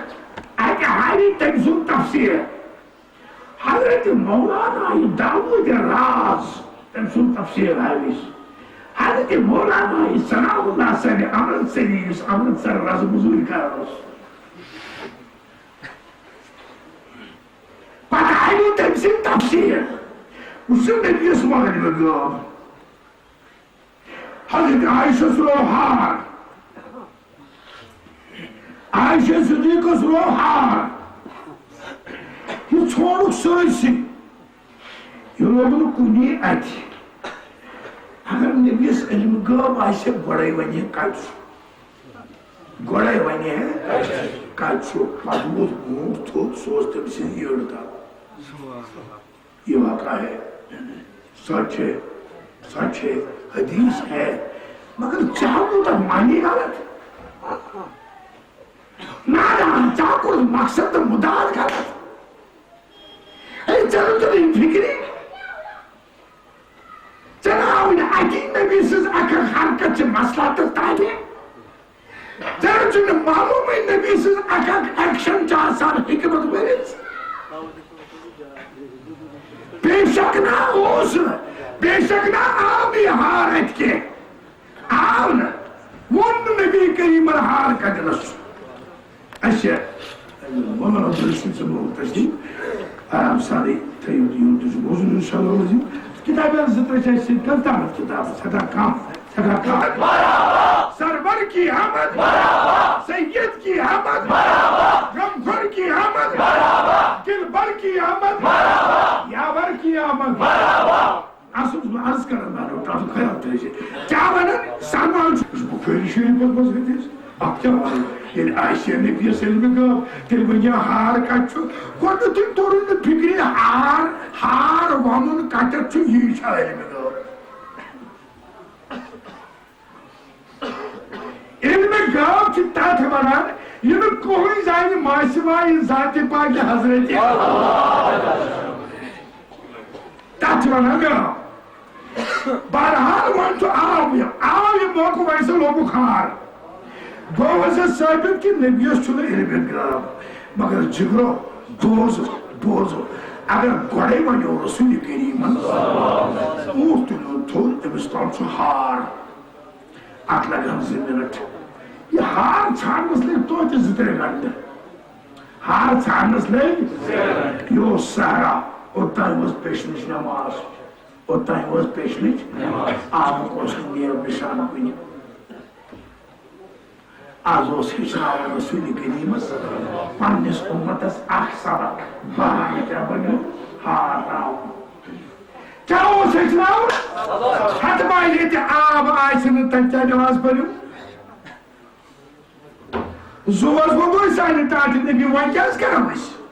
اَتہِ ہاوِ تٔمۍ سُنٛد تفسیٖر۔ حضرت مولانا داوود راز، تٔمۍ سُنٛد تفسیٖر ہاوِ أسۍ۔ حضرت مولانا ثناء اللہ صٲب امرتسری، یُس امرتسر رز مٔزوٗرۍ کران اوس۔ پتہٕ آیہِ تٔمۍ سٕنٛدۍ تفسیٖر۔ وٕچھِو نبیَس مغربِ غٲب۔ حضرت عائشہ سُہ لوو ہار۔ عائشہ صدیقہ سُہ لوو ہار۔ یہِ ژھونُکھ سٲرسٕے۔ یہِ لوگ نہٕ کُنی اَتھِ۔ اگر نبیَس علمِ غٲب آسہِ، گۄڈَے وَنہِ ہے کَتہِ چھُ۔ گۄڈَے وَنہِ ہے کَتہِ چھُ۔ پَتہٕ ووت برونٛٹھ تھوٚد، سُہ اوس تٔمۍ سٕنٛدِ یٔڈ تَل۔ یہ واقعہ ہے، سچ ہے، سچ ہے، حدیث ہے، مگر ژےٚ ہاوُتھ تَتھ معنی غلط۔ نادان، ژےٚ ہا کوٚرُتھ مقصد تہٕ مُدعا غلط۔ ہے، ژےٚ روٚٹُتھ یہِ فِکرِ؟ ژےٚ نہ آوُے نہٕ اَتی نبی سٕنٛز اکھ اکھ حرکت چھِ مصلحتس تابع؟ ژےٚ چھُنہٕ معلومٕے نبی سٕنٛز اکھ اکھ action چھِ آسان حکمت بٔرِتھ۔ بے شک نہ اوس نہٕ، بے شک نہ آو نہٕ یہِ ہار اَتہِ کینٛہہ۔ آو نہٕ۔ ووٚن نہٕ نبی کریٖمن ہار کتٮ۪نس۔ اچھا، مولانا عبدالرشید صٲب، تشریف آرام سانٕے تھٲیِو، یِم تہِ چھِ بوزُن انشاءاللہ عظیم۔ کِتابہِ ہٕنٛز زٕ ترٛےٚ چھِ اَسہِ سۭتۍ کم، تَتھ منٛز کِتاب سٮ۪ٹھاہ کم، سٮ۪ٹھاہ کم۔ سرور کی آمد، سید کی آمد، غمخور کی آمد، دلبر کی آمد، یاور کی آمد۔ اَسُن چھُس بہٕ عرض کران، مےٚ دوٚپ، تَتھ خیال تھٲوزِ۔ کیٛاہ وَنان؟ سَنان چھُس بہٕ بُخٲری شریٖفَس منٛز حدیث۔ اَتھ کیٛاہ وَنان؟ ییٚلہِ آسہِ ہے نبیَس علمِ غٲب، تیٚلہِ ؤنۍ یا ہار کَتہِ چھُ؟ گۄڈٕنیتھٕے توٚرُے نہٕ فِکرِ ہار، ہار وَنُن کَتٮ۪تھ چھُ، یی چھا علمِ غٲب؟ علمِ غٲب چھِ تَتھ وَنان، یہِ نہٕ کٕہٕنۍ زانہِ مَہ سِوایہِ ذاتِ پاکہِ حضرتِ۔ تَتھ چھِ وَنان غٲب۔ بہرحال، وۄنۍ چھُ آو یہِ، آو یہِ موقعہٕ، وۄنۍ سا لوگُکھ ہار۔ گوٚو حظ یہِ ثٲبت کہِ نبیَس چھُنہٕ علمِ غٲب، مگر جِگرو، دوس، بوزو، اگر گۄڈے ونیو رسول کریمن، اوس تُلُن تھوٚد، أمِس تام چھُ ہار، اتھ لگن زٕ منٹ۔ یہِ ہار ژھانڈنس لٔگۍ توتہِ زٕ ترٛےٚ گنٹہٕ۔ ہار ژھانڈنس لٔگۍ، یہِ اوس صحرا، اوٚتام ٲس پیشنٕچ نماز، اوٚتام ٲس پیشنٕچ نماز۔ آبُک اوس نہٕ نیب نشان کُنہِ۔ از اوس ہیٚچھناوان رسول کریمس پننِس اُمتس اکھ سبق، بہار کیٛاہ بنیو، ہار راوُن۔ کیٛاہ اوس ہیٚچھناوان؟ ہتہٕ بال ییٚتہِ آب آسہِ نہٕ، تتہِ کیٛاہ نماز پٔرِو؟ زُوس ووٚنمُت سانہِ ٹاٹھہِ نبی، وۄنۍ کیٛاہ حظ کرو أسۍ؟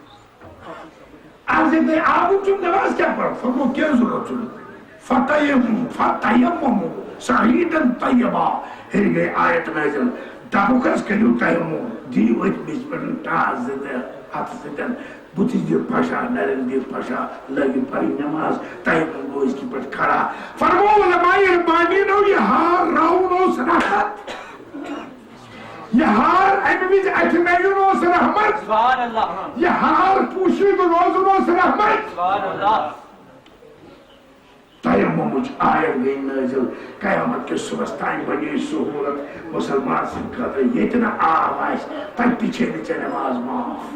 از ییٚتہِ آبُک چھُنہٕ نماز کیٛاہ پرو؟ فرموو، کینٛہہ ضروٗرت چھُنہٕ۔ فتیمم، فتیممو صعیداً طیبا۔ ہیٚرِ گٔے آیت نٲزِل، دَپُکھ حظ، کٔرِو تیمم، دِیِو أتھۍ میٚژِ پٮ۪ٹھ ٹاس زٕ ترٛےٚ اَتھٕ سۭتۍ، بُتھِس دِیِو پھَشا، نَرٮ۪ن دِیِو پھَشا، لٲگِو پَرٕنۍ نٮ۪ماز، تیمم گوٚو أزکہِ پٮ۪ٹھ کھڑا۔ فرموو علماء ربانیَن، یہِ ہار راوُن اوس رحمت۔ یہِ ہار اَمہِ وِزِ اَتھِ نَیُن اوس رحمت۔ سبحان اللہ۔ یہِ ہار پوٗشیٖدٕ روزُن اوس رحمت۔ سبحان اللہ۔ تیممٕچ آیت گٔے نٲزِل، قیامت کِس صُبحس تام بنے سہوٗلت مُسلمان سٕنٛدِ خٲطرٕ۔ ییٚتہِ نہٕ آب آسہِ، تَتہِ تہِ چھے نہٕ ژےٚ نٮ۪ماز معاف۔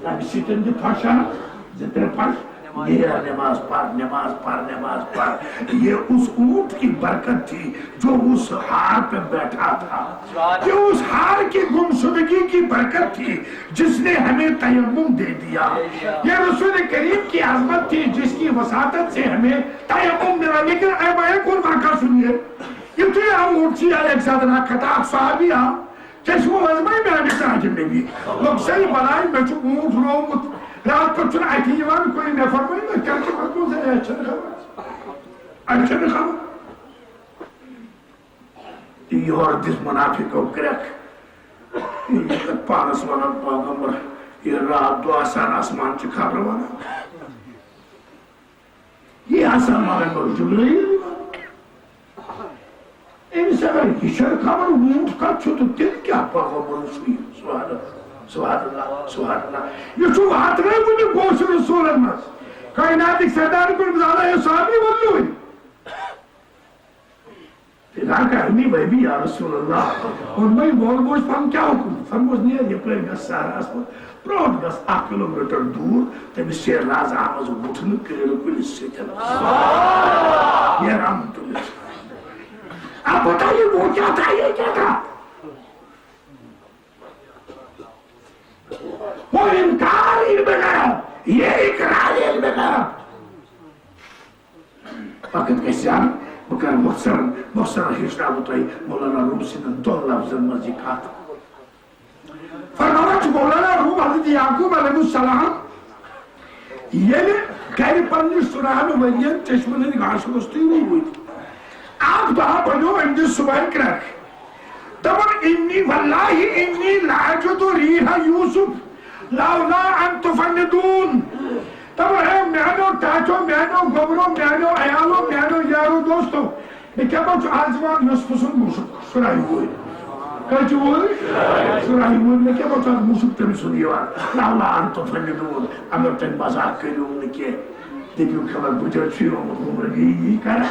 اَمہِ سۭتۍ دِ پھَشا، زٕ ترٛےٚ پھَش، نیر نماز پڑھ، نماز پڑھ، نماز پڑھ۔ یہ اس اونٹ کی برکت تھی جو اس ہار پہ بیٹھا تھا۔ یہ اس ہار کی گمشدگی کی برکت تھی جس نے ہمیں تیمم دے دیا۔ یہ رسول کریم کی عظمت تھی جس کی وساطت سے ہمیں تیمم ملا۔ لیکن اے بھائی، قربان کا سنیے، یُتھُے آو اونٹ سی آیہِ اَکہِ ساتہٕ اَکھ خطا، اَکھ صحابی آو، چشمہٕ منٛز مَے میٛانہِ ٹاٹھہِ نبی۔ لوٚگ سیٚے بَلاے، مےٚ چھُ اونٹ روومُت۔ راتہٕ پٮ۪ٹھ چھُنہٕ اَتھِ یِوان کُنہِ۔ مےٚ فرمٲے، مےٚ کیٛاہ چھُ وَنُن؟ اَسہِ چھَنہٕ خبر۔ اَسہِ چھَنہٕ خبر۔ تہٕ یورٕ دِژ مُنافِقو کرٛٮ۪کھ۔ یہِ کَتھ پانَس وَنان پیغمبر، یہِ راتھ دۄہ آسان آسمان چہِ خبرٕ وَنان۔ یہِ آسان مگر گوٚو جبرائیل یِوان۔ أمِس اگر یہِ چھَنہٕ خبر ووٗٹھ کَتھ چھُ تہٕ تیٚلہِ کیٛاہ پَگاہ برونٛہہ چھُ یہِ؟ سبحان اللہ، سبحان اللہ، سبحان اللہ۔ یہِ چھُ واتنٲوِتھ وُنہِ گوشہِ رسوٗلَن منٛز۔ کائناتٕکۍ سردار کُن زالان ہے صحابی ولوٕنۍ۔ فدا کرمی بیبی یا رسول اللہ۔ ووٚنمَے، وول گوش، پَنُن کیٛاہ حُکُم؟ فرموس، نیر یَپٲرۍ گژھ صحراہَس منٛز، برونٛٹھ گژھ اَکھ کِلوٗ میٖٹر دوٗر، تٔمِس چھِ راز آمٕژ وُٹھنہٕ کِرٛیٖلہٕ کُلِس سۭتۍ۔ یہ رحمت اللہ۔ اب بتائیے، وہ کیا تھا، یہ کیا تھا؟ وہ انکار علم غیب، یہ اقرار علم غیب۔ وقت گژھِ زیادٕ، بہٕ کرٕ مۄخصرن، مۄخصرن ہیٚچھناوٕ بہٕ تۄہہِ مولانا روم سٕنٛدٮ۪ن دۄن لفظن منٛز یہِ کتھ۔ فرماوان چھُ مولانا روم، حضرت یعقوب علیہ السلام ییٚلہِ گرِ پننِس شُراہن ؤرین چشمن ہٕنٛدۍ گاشہِ روٚستُے روٗدۍ، اکھ دۄہ بنیو أمۍ دِژ صبحٲے کرٛٮ۪کھ۔ دپان، انی واللہ انی لاجد ریح یوسف لولا ان تفندون۔ دپان، اے میانیو ٹاٹھیو، میانیو گوبرو، میانیو عیالو، میانیو یارو دوستو، مےٚ کیٛاہ پتہ چھُ آز یِوان یوسف سُنٛد مُشُک، سُہ راوِ وٲرۍ۔ کتہِ چھُ وٲرۍ؟ سُہ راوِ وٲرۍ، مےٚ کیٛاہ پتہ چھُ آز مُشُک تٔمۍ سُنٛد یِوان۔ لولا ان تفندون، اگر تُہۍ مزاق کٔرِو نہٕ کینٛہہ، دٔپِو خبر بہٕ تہِ چھُس یِوان عمر یی یی کران۔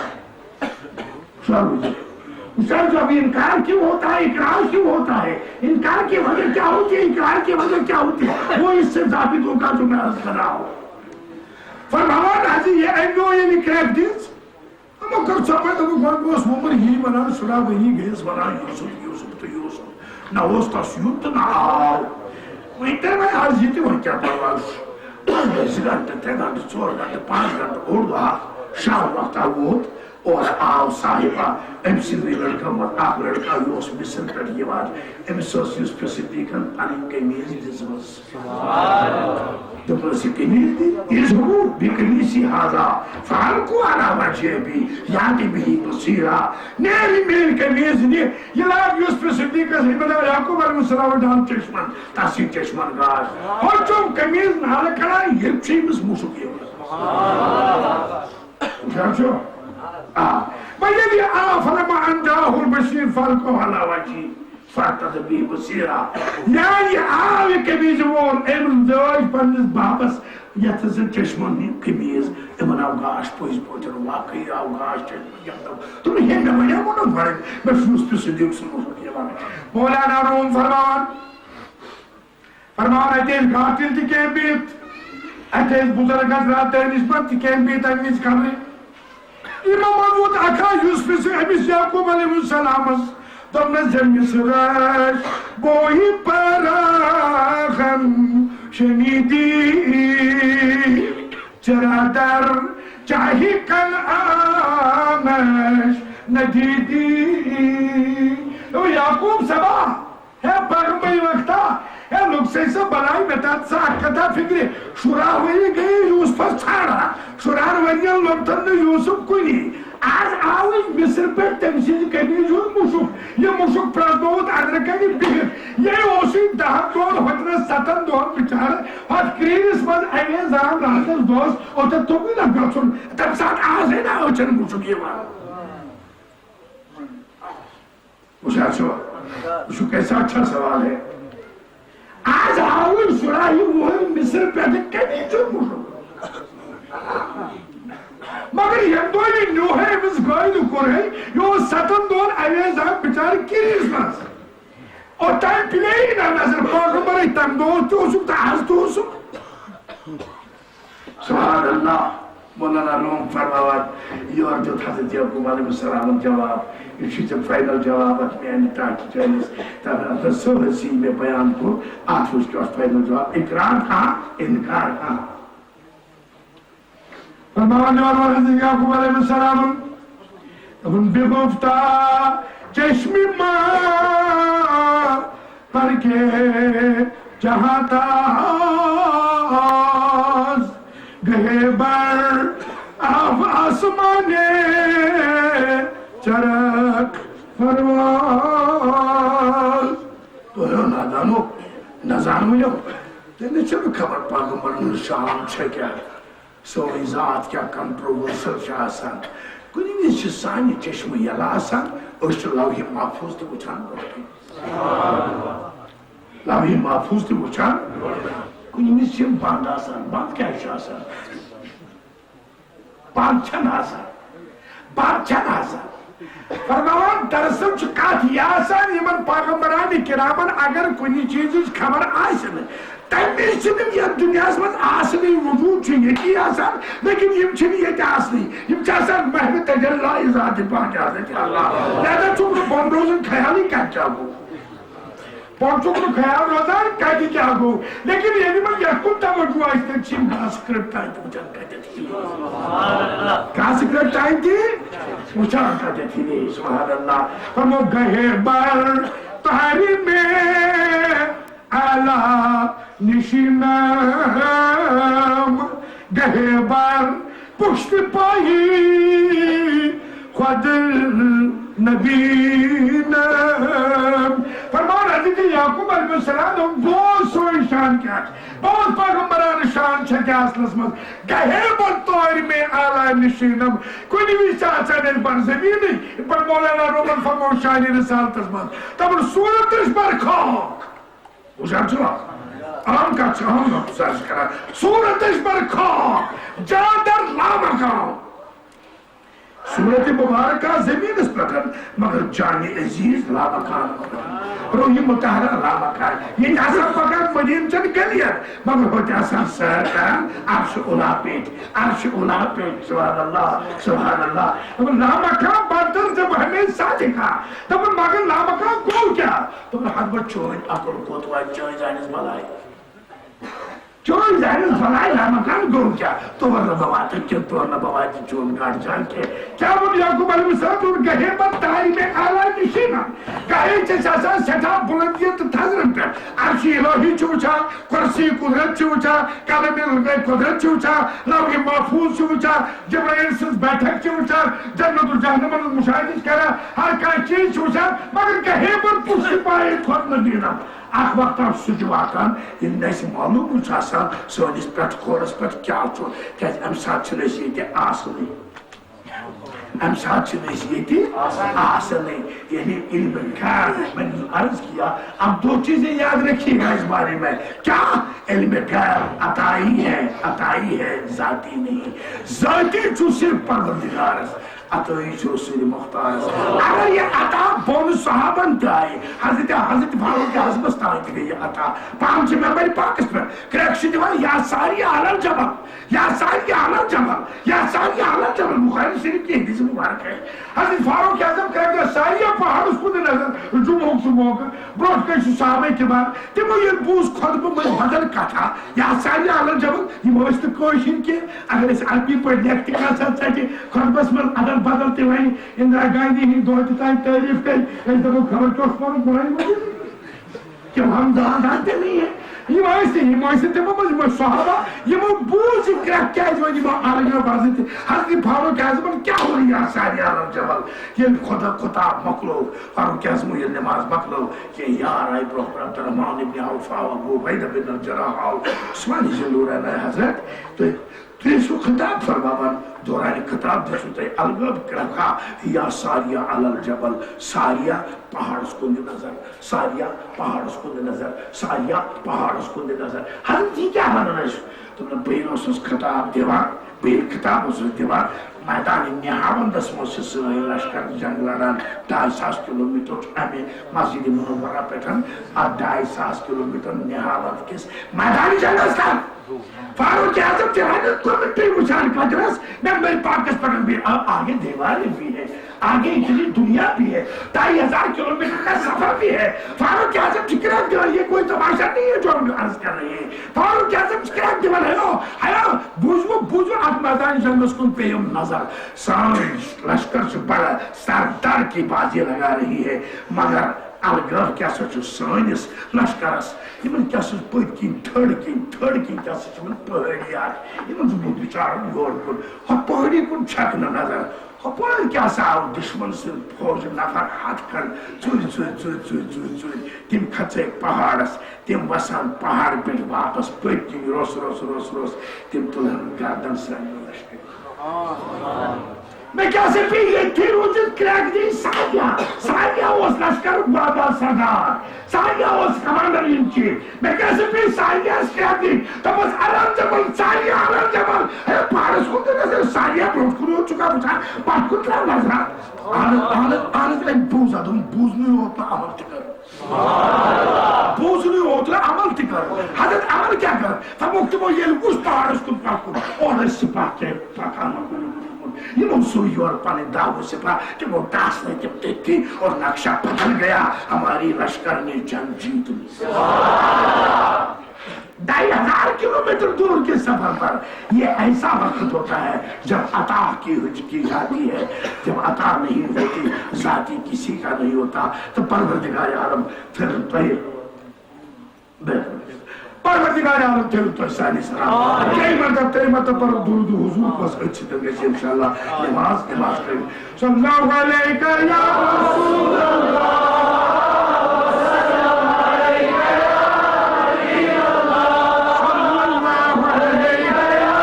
سر، سر، جب انکار کیوں ہوتا ہے، اقرار کیوں ہوتا ہے؟ انکار کی وجہ کیا ہوتی ہے؟ اقرار کی وجہ کیا ہوتی ہے؟ وہ اس سے ثابت ہوگا جو میں عرض کر رہا ہوں۔ فرماوان حضی یہ اینو یہ کرٛٮ۪کھ دِژ۔ یِمو کٔر ژۄپٲرۍ، دوٚپُکھ، وۄنۍ اوس وُمبُر یی وَنان، شُراہ ؤری گٔیَس وَنان، یوٗسُف، یوٗسُف تہٕ یوٗسُف۔ نہ اوس تَس یُن تہٕ نہ آو۔ وۄنۍ کَرِ وۄنۍ آز یہِ تہِ، وۄنۍ کیٛاہ پَرواے چھُ؟ وۄنۍ گٔے زٕ گھنٹہٕ، ترٛےٚ گھنٹہٕ، ژور گھنٹہٕ، پانٛژھ گھنٹہٕ، اوٚڑ دۄہ، شام وقتہ ووت، اورٕ آو صاحبہ، أمۍ سٕنٛدٕے لٔڑکَن منٛز اَکھ لٔڑکہٕ، یہِ اوس مِصر پٮ۪ٹھ یِوان، أمِس ٲس یوٗسف صدیٖقَن پَنٕنۍ قمیٖض دِژمٕژ۔ دوٚپمَس، یہِ قمیٖض دِ، اذهبوا بقمیصی هذا فألقوه علی وجه أبی یأت به بصیرا۔ نیر یہِ میٲنۍ قمیٖض نہِ، یہِ لاگ یوسف صدیقس، یہِ بناو یعقوب علیہ السلام ڈان چشمن، تس یہِ چشمن گاش۔ ہۄ چھُم قمیٖض نالہٕ کڑان، ییٚتہِ چھُ أمِس مُشُک یِوان۔ وٕچھان چھُ؟ آ۔ وۄنۍ ییٚلہِ یہِ آو، فلما ان جاءه البشیر فألقوه علی وجهه۔ فرقد بی بصیرا۔ یعنی آو یہِ قمیٖض وول، أمۍ لٲج پننِس بابس یتھ زن چشمن ہٕنٛدۍ قمیٖض، یِمن آو گاش پٔزۍ پٲٹھۍ، واقعی آو گاش چشمن یکدم۔ دوٚپُن، ہے، مےٚ وَنیٛاومو نہ گۄڈٕ، مےٚ چھُ یوسف صدیق سُنٛد مُشُک یِوان۔ مولانا روم فرماوان، فرماوان، اَتہِ ٲسۍ گاٹِل تہِ کینٛہہ بِہِتھ، اَتہِ ٲسۍ بُزرگ حضرات دٲنِش مند تہِ کینٛہہ بِہِتھ اَمہِ وِزِ خبرِ۔ یِمو منٛز ووت اکھا یوسف سٕنٛدِ، أمِس یعقوب علیہ السلامس۔ دوٚپنس، "ژےٚ مِصرش بویہِ پراخن شنیدی، چرا در چاہی کنعانش ندیدی۔" او یعقوب سبا، ہے پیغمبر وقتا، ہے لوگ سے سب بلائی میں تات سا کتا فکر، شورا ہوئی گئی یوسفس ژھانڈان، شُرہن ؤرین لوٚمتن نہٕ یوسف کُنی۔ از آو أسۍ مصر پٮ۪ٹھ تٔمۍ سٕنٛزِ قمیٖضہِ ہُنٛد مُشُک۔ یہِ مُشُک پرٛزنووُتھ أنٛدرٕ کنہِ بِہِتھ۔ یہِ اوسُے دَہن دۄہن، ہۄتہِ نہٕ ستن دۄہن بِچارٕ۔ ہۄتھ کرٛیٖرِس منٛز اَنے زان راتس دۄہس، اوٚتتھ توٚگُے نہ گژھُن۔ تَمہِ ساتہٕ آسے نہ أچھن مُشُک یِوان۔ وٕچھان چھِوا؟ وٕچھِو، کیسا اچھا سوال ہے۔ آز آوُن شُراہہِ وُہُر مصر پٮ۪ٹھٕ کٔمی چھُ مُشُک۔ مگر ییٚمہِ دۄہ یہِ نیوٗ ہے أمِس گٲڑۍ کوٚر ہے، یہِ اوس ستن دۄہن اویزان بِچارٕ کِرِس منٛز۔ اوٚتام پِلے نہ نظر، پیغمبرٕے تَمہِ دۄہ تہِ اوسُکھ تہٕ آز تہِ اوسُکھ۔ سبحان اللہ۔ مولانا روم فرماوان، یورٕ دیُت حضرت یعقوب علیہ السلامن جواب، یہِ چھُ ژےٚ فاینل جواب اتھ میانہِ ٹاکہِ چٲنِس، تتھ، اتھ سٲرسٕے مےٚ بیان کوٚر، اتھ وٕچھ کیٛاہ فاینل جواب، اقرار کھا، انکار کھا۔ فرماوان یورٕ حضرت یعقوب علیہ السلامن، دوٚپُن، بگفتا چشم ما پر کے جہاں تاز، گہے بر آف آسمان چرخ پرواز۔ تو نادانو، نزانو یو، تٔمِس چھُنہٕ خبر پیغمبرن ہٕنٛز شان چھےٚ کیٛاہ۔ سٲنۍ ذات کیٛاہ کنٹروورسل چھِ آسان۔ کُنہِ وِزِ چھِ سانہِ چشمہٕ یلہٕ آسان، أسۍ چھِ لوحِ محفوظ تہِ وٕچھان برونٛہہ کَنہِ۔ لوحِ محفوظ تہِ وٕچھان۔ کُنہِ وِزِ چھِ یِم بنٛد آسان۔ بنٛد کیٛازِ چھِ آسان؟ بنٛد چھَنہٕ آسان۔ بنٛد چھَنہٕ آسان۔ فرماوان، دراصل چھُ کتھ یہِ آسان، یِمن پیغمبران کرامن اگر کُنہِ چیٖزٕچ خبر آسہِ نہٕ، تمہِ وِزِ چھِ تِم یتھ دُنیاہس منٛز آسنٕے، وجود چھُ ییٚتی آسان، لیکن یِم چھِنہٕ ییٚتہِ آسنٕے۔ یِم چھِ آسان محو تجلی ذات پاک حضرت اللہ۔ لہذا چھُکھ نہٕ بۄن روزُن خیالٕے کتہِ کیٛاہ گوٚو۔ بۄن چھُکھ نہٕ خیال روزان کتہِ کیٛاہ گوٚو۔ لیکن ییٚلہِ وۄنۍ یتھ کُن توجہ آسہِ، تیٚلہِ چھِ یِم گاسہٕ کرٛٹھ تانۍ تہِ وٕچھان کتٮ۪تھ چھِ۔ گاسہٕ کرٛٹھ تانۍ تہِ وٕچھان کتٮ۪تھ چھِ۔ سبحان اللہ۔ فرمو، گہے بر تاری میں اعلیٰ نشینم، گہے بر پشت پایی خود نبینم۔ فرمان حضرت یعقوب علیہ السلام، بوز سٲنۍ شان کیٛاہ چھِ، بوز پیغمبران شان چھےٚ کیٛاہ اصلس منٛز۔ گہے بر تاری میں اعلیٰ نشینم، کُنہِ وِزِ چھِ آسان أسۍ بر زمینٕے، یِتھ پٲٹھۍ مولانا رومن فرموو شانِ رسالتس منٛز، دپان صورتش بر خاک۔ وٕچھان چھِوا؟ عام کتھ چھِ، عام لفظ آسہِ کران۔ صورتش بر خاک، جان در لامکان۔ صورت مبارکہ زمینس پٮ۪ٹھ، مگر جان عزیز لامکان۔ روح مطہرہ لامکان۔ ییٚتہِ آسان پکان مدینہ چٮ۪ن گلین، مگر ہوٚتہِ آسان سیر کران عرش اولا پیٚٹھۍ، عرش اولا پیٚٹھۍ۔ سبحان اللہ، سبحان اللہ۔ دپان، لامکان بدل جب ہمیں ساتھ کا۔ دپان، مگر لامکان گوٚو کیٛاہ؟ دوٚپُن، ہتہٕ بہٕ چٲنۍ عقل کوٚت واتہِ، چٲنۍ زانٮ۪س بلاے۔ چٲنۍ زانٮ۪س بلاے، لامکان گوٚو کیٛاہ؟ تور نہٕ بہٕ واتہٕ کینٛہہ، تور نہٕ بہٕ واتہٕ چون گاڈ جان کینٛہہ۔ کیٛاہ ووٚن یعقوب علیہ السلام؟ دوٚپُن، گہے بر تاری میں اعلیٰ نشینم۔ گہے چھِ أسۍ آسان سٮ۪ٹھاہ بُلندی تہٕ تھزرن پٮ۪ٹھ۔ عرشِ الہی چھِ وٕچھان، کرسی قدرت چھِ وٕچھان، قلمِ قدرت چھِ وٕچھان، لوحِ محفوظ چھِ وٕچھان، جبرائیل سٕنٛز بیٹھک چھِ وٕچھان، جنت و جہنمن ہُنٛد مُشاہدٕ چھِ کران، ہر کانٛہہ چیٖز چھِ وٕچھان، مگر گہے بر پشت پایی خود نبینم۔ اکھ وقت آو سُہ تہِ واتان، ییٚلہِ نہٕ اَسہِ معلومٕے چھُ آسان سٲنِس پٮ۪ٹھ کھورس پٮ۪ٹھ کیٛاہ چھُ، کیٛازِ اَمہِ ساتہٕ چھِنہٕ أسۍ ییٚتہِ آسنٕے۔ امہِ ساتہٕ چھِنہٕ أسۍ ییٚتہِ آسنٕے۔ یعنی علم غیب، میں نے عرض کیا، اب دو چیزیں یاد رکھیے گا اس بارے میں۔ کیا؟ علم غیب عطائی ہے، عطائی ہے، ذاتی نہیں۔ ذاتی چھُ صرف پروردگارس، عطائی چھُ صرف مختارس۔ اگر یہ عطا بون صحابن تہِ آیہِ، حضرت، حضرت فاروق اعظمس تام تہِ گٔے یہ عطا۔ پان چھِ ممبر پاکس پٮ۪ٹھ کرٛٮ۪کھ چھِ دِوان، یا ساریہ علی الجبل، یا ساریہ علی الجبل، یا ساریہ علی الجبل، بخاری شریف کی حدیث مبارک ہے۔ حضرت فاروق اعظم کرے گا ساریہ پہاڑس کُن نظر، جمعہ ہُک سُہ موقع، برونٛٹھ کنہِ چھُ صحابہ کرام، تِمو ییٚلہِ بوٗز خطبہٕ منٛز بدل کتھا، یا ساریہ علی الجبل، یِم ٲسۍ نہٕ کٲشِر کینٛہہ، اگر أسۍ عربی پٲٹھۍ لیکھتہِ کانٛہہ ژھا ژھا کہِ خطبس منٛز ادل بدل تہِ ونہِ، اندرا گاندھی ہٕنٛدۍ دۄہ تہِ تام تعریف کرِ، أسۍ دپو خبر کیٛاہ اوس پنُن قرآن مجید۔ تِم ہم دان دان تہِ نہیں ہے۔ یِم ٲسۍ، یِم ٲسۍ تِمو منٛز، یِم ٲسۍ صحابہ، یِمو بوٗز یہِ کرٛٮ۪کھ کیٛازِ وۄنۍ یِمو عربیو منٛزٕ تہِ۔ حضرت فاروق اعظمن کیٛاہ ووٚن یا ساریہ علی الجبل؟ ییٚلہِ خدا خطاب مۄکلو، فاروق اعظمو ییٚلہِ نماز مۄکلٲو، کینٛہہ یار آیہِ برونٛہہ کُن، عبدالرحمان ابن عوف آو، ابو عبیدہ بن الجراح آو، عثمان ذی نورین آے حضرت، تہٕ تُہۍ ٲسِو خطاب فرماوان، دوران خطاب دِژوٕ تۄہہِ الگٲب کرٛٮ۪کھا، یا ساریہ علی الجبل، ساریہ پہاڑس کُن دِ نظر، ساریہ پہاڑس کُن دِ نظر، ساریہ پہاڑس کُن دِ نظر۔ حضرت، یہِ کیٛاہ ونان ٲسِو؟ دوٚپُن، بہٕ ییٚلہِ اوسُس خطاب دِوان، بہٕ ییٚلہِ خطاب اوسُس دِوان، میدان نہاوندس منٛز چھِ سٲنۍ لشکر جنگ لڑان، ڈاے ساس کلومیٹر چھُ امہِ مسجد منورہ پٮ۪ٹھ اتھ ڈاے ساس کلومیٹر نہاوند کِس میدان جنگس تام۔ فاروق اعظم تہِ ہنہِ کُنتُے وٕچھان قدرس، ممبر پاکس پٮ۪ٹھ بیٚیہِ آ-، آگے دیوار بھی ہے، آگے اتنی دنیا بھی ہے، ڈھائی ہزار کلومیٹر کا سفر بھی ہے۔ فاروق اعظم چھِ کرٛٮ۪کھ دِوان، یہ کوئی تماشا نہیں ہے جو ہم عرض کر رہے ہیں۔ فاروق اعظم چھِ کرٛٮ۪کھ دِوان، ہیو، ہیو، بوٗزوٕ، بوٗزوٕ، اتھ میدان جنگس کُن پیٚیِم نظر۔ سٲنۍ لشکر چھِ بڑٕ سردار کی بازی لگا رہی ہے، مگر الگٲب کیٛاہ سا چھُ سٲنِس لشکرس؟ یِمن کیٛاہ سا چھُ پٔتۍ کِنۍ، تھٔڑ کِنۍ، تھٔڑ کِنۍ کیٛاہ سا چھُ یِمن پہٲڑی اکھ؟ یِمن چھُ بُتھ بِچارن یورٕ کُن، ہۄ پہٲڑی کُن چھکنہٕ نظر۔ ہۄپٲرۍ کیٛاہ سا آو دُشمن سٕنٛدۍ فوجہِ نفر ہتھ کھنٛڈ ژُرۍ، ژُرۍ، ژُرۍ، ژُرۍ، ژُرۍ، ژُرۍ۔ تِم کھژے پہاڑس، تِم وسان پہاڑ پٮ۪ٹھ واپس پٔتۍ کِنۍ روٚس، روٚس، روٚس، روٚس۔ تِم تُلہن گردن سانہِ لشکرِ۔ مےٚ کیٛاہ سا پیٚیہِ ییٚتھی روٗزِتھ کرٛٮ۪کھ دِنۍ ساریہ؟ ساریہ اوس لشکرُک بابا سردار، ساریہ اوس commander in chief۔ مےٚ کیٛاہ سا پیٚیہِ ساریہس کرٛٮ۪کھ دِنۍ؟ دوٚپمس، الم جبل، ساریہ الم جبل۔ ہے، پہاڑس کُن تہِ نظر، ساریہ برونٛٹھ کُن یوت چھُکھا وٕچھان، پتھ کُن ترٛاو نظرا۔ اہن حظ، اہن حظ، اہن حظ، أمۍ بوٗز، اَدٕ بوٗزنُے یوت نہٕ، عمل تہِ کر۔ بوٗزنُے یوت نہٕ، عمل تہِ کر۔ حضرت عمل کیٛاہ کر؟ دوٚپُکھ تِمو ییٚلہِ وُچھ پہاڑس کُن پکُن، اورٕ ٲسۍ سپاہ کیٛاہ پکان۔ یِمو سُے یورٕ پنٕنۍ دَہ وُہ سپاہ، تِمو ٹاسنٲے تِم تٔتھی اور نقشہ بدل گیا، ہماری لشکر نے جنگ جیت لی۔ ڈھائی ہزار کلومیٹر دور کے سفر پر یہ ایسا وقت ہوتا ہے جب عطا کی حج کی جاتی ہے، جب عطا نہیں ہوتی، ذاتی کسی کا نہیں ہوتا، تو پروردگار عالم پھر پھر پروردگار عالم تھٲیِو تۄہہِ سانہِ سلام۔ ترٛیٚیہِ مرتبہ، ترٛیٚیہِ مرتبہ پرو درود حضور، بس أتھۍ سۭتۍ گژھِ انشاءاللہ نماز، نماز پٔرِو۔ صلی اللہ علیک یا رسول اللہ۔ صلی اللہ علیک یا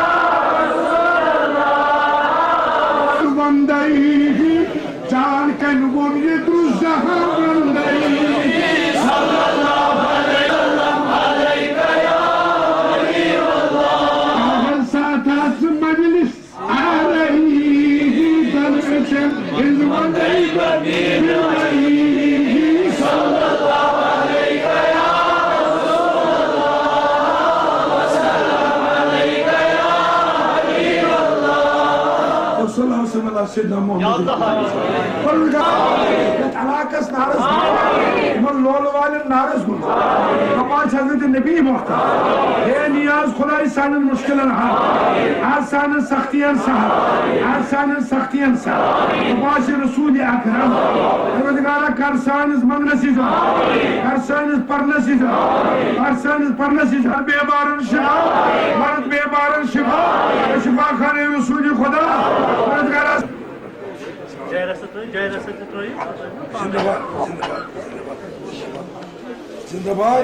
رسول اللہ۔ وندے جان کن ووٚن یہِ درُس جہان وندے۔ صلی اللہ علیہ وسلم۔ آہن ساتھ آس مجلس۔ علیہ دلشن از وندے بنی علیہ صلی اللہ علیہ یا رسول اللہ وسلم علیہ یا حبیب اللہ۔ وصلی اللہ وسلم علی سیدنا محمد۔ یا اللہ۔ پروردگار، یتھ علاقس نارس گوٚو، یِمن لولہٕ والٮ۪ن نارس گوٚو۔ دپان چھِ حضرت نبی محترم، ہے نیاز خداے سانٮ۪ن مشکلن حل، ہر سانٮ۪ن سختین سہل، ہر سانٮ۪ن سختین سہل۔ دپان چھِ رسول اکرم، پروردگارا کر سٲنِس منگنس اجابت، کر سٲنِس پرنس اجابت، کر سٲنِس پرنس اجابت۔ بے بارن شفا، مرد بے بارن شفا، شفا خانہ رسول خدا، پروردگارا۔ جاے رسا ترٲیِو، جاے رسا تہِ ترٲیِو۔ زندہ باد، زندہ باد، زندہ باد۔ زندہ باد۔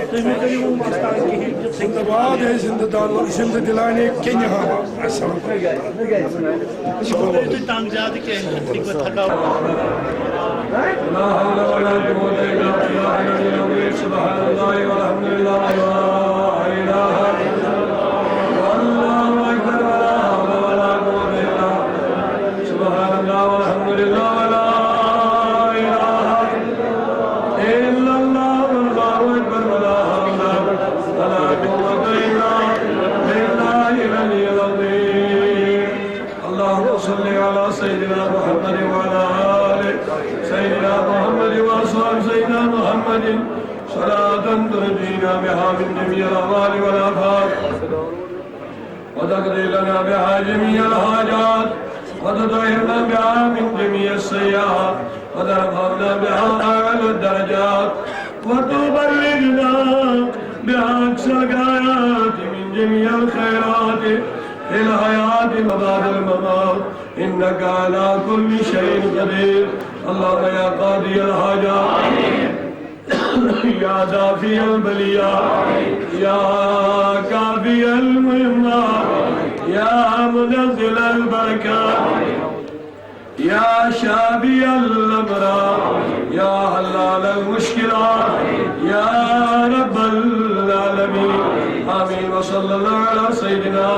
زندہ باد ہے، زندہ دل-، زندہ دلانِ کنعان۔ السلام علیکم۔ تُہۍ تنگ زیادٕ کینٛہہ، تُہۍ گوٚو تھکاوٹ۔ لا حول ولا قوة إلا بالله العلي العظيم۔ سبحان الله والحمد لله ولا إله إلا الله والله أكبر ولا حول ولا قوة إلا بالله۔ سبحان الله والحمد لله ولا إله إلا الله والله أكبر ولا حول ولا قوة إلا بالله العلي العظيم۔ اللهم صل على سيدنا محمد وعلى آل سيدنا محمد وأصحاب سيدنا محمد، صلاة تنجينا بها من جميع الأهوال والآفات، وتقضي لنا بها جميع الحاجات، وتطهرنا بها من جميع السيئات، وترفعنا بها أعلى الدرجات، وتبلغنا بها أقصى الغايات من جميع الخيرات في الحياة وبعد الممات، إنك على كل شيء قدير. اللهم يا قاضي الحاجات، يا دافع البليات، يا كافي المهمة، يا منزل البركات، يا شافي الأمراض، يا حلال المشكلات، يا رب العالمين. آمين. وصلى الله على سيدنا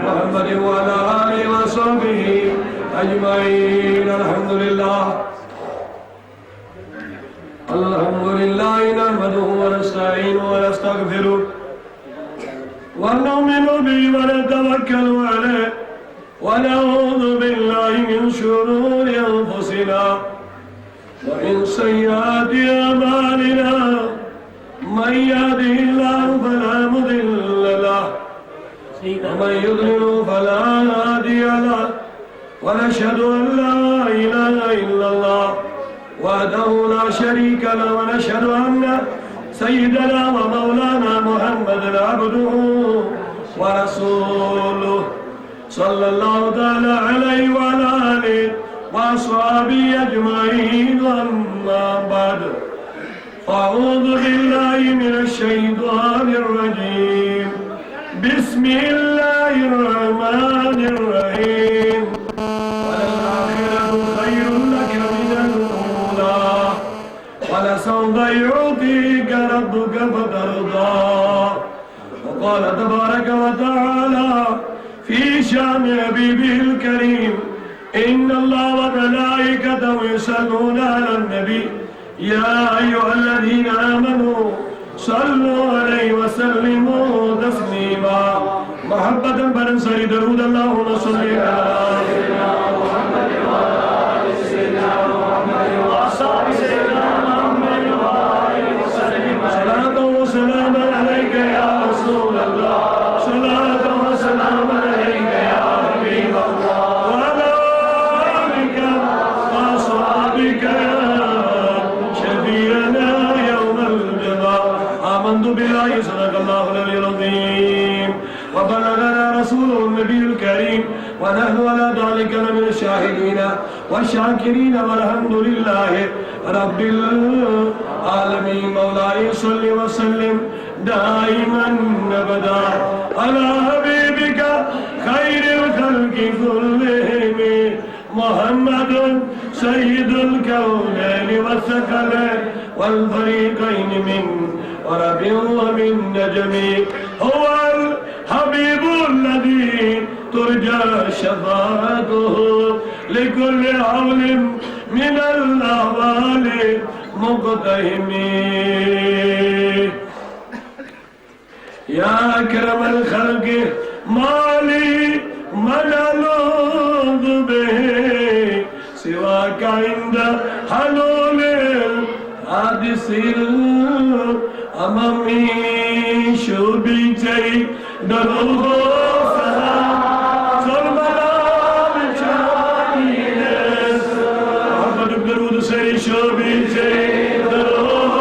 محمد وعلى آله وصحبه أجمعين. الحمد لله. الحمد لله نحمده ونستعينه ونستغفره ونؤمن به ونتوكل عليه ونعوذ بالله من شرور أنفسنا ومن سيئات أعمالنا. من يهده الله فلا مضل له ومن يضلل فلا هادي له. ونشهد أن لا إله إلا الله وحده لا شريك له، ونشهد أن سيدنا ومولانا محمدا عبده ورسوله، صلى الله تعالى عليه وعلى آله وأصحابه أجمعين. أما بعد، أعوذ بالله من الشيطان الرجيم. بسم الله الرحمن الرحيم. وللآخرة خير لك من الأولى. ولسوف يعطيك ربك فترضى. وقال تبارك وتعالى في شأن حبيبه الكريم: إن الله وملائكته يصلون على النبي، يا أيها الذين آمنوا صلوا عليه وسلموا تسليما. محبة برن سری درود، اللهم صل على سيدنا محمد وعلى آل سيدنا محمد وأصحاب سيدنا محمد وآله وسلم. صلاة وسلاما عليك يا رسول الله، صلاة وسلاما عليك يا حبيب الله، وعلى آلك وأصحابك يا شفيعنا يوم الجزاء. آمنت بالله، صدق الله العلي العظيم، وبلغنا رسوله النبي الكريم، ونحن على ذلك لمن الشاهدين والشاكرين، والحمد لله رب العالمين. مولاي صل وسلم دائما أبدا على حبيبك خير الخلق كلهم، محمد سيد الكونين والثقلين والفريقين من ورب ومن نجم. هو الحبيب الذي ترجى شفاعته لكل هول من الأهوال مقتحم. يا أكرم الخلق، ما لي من ألوذ به سواك عند حلول الحادث الأمم. شوبي جاي دروغ سلام، سلام على الجاهلين. محمد بن رود سري شوبي جاي دروغ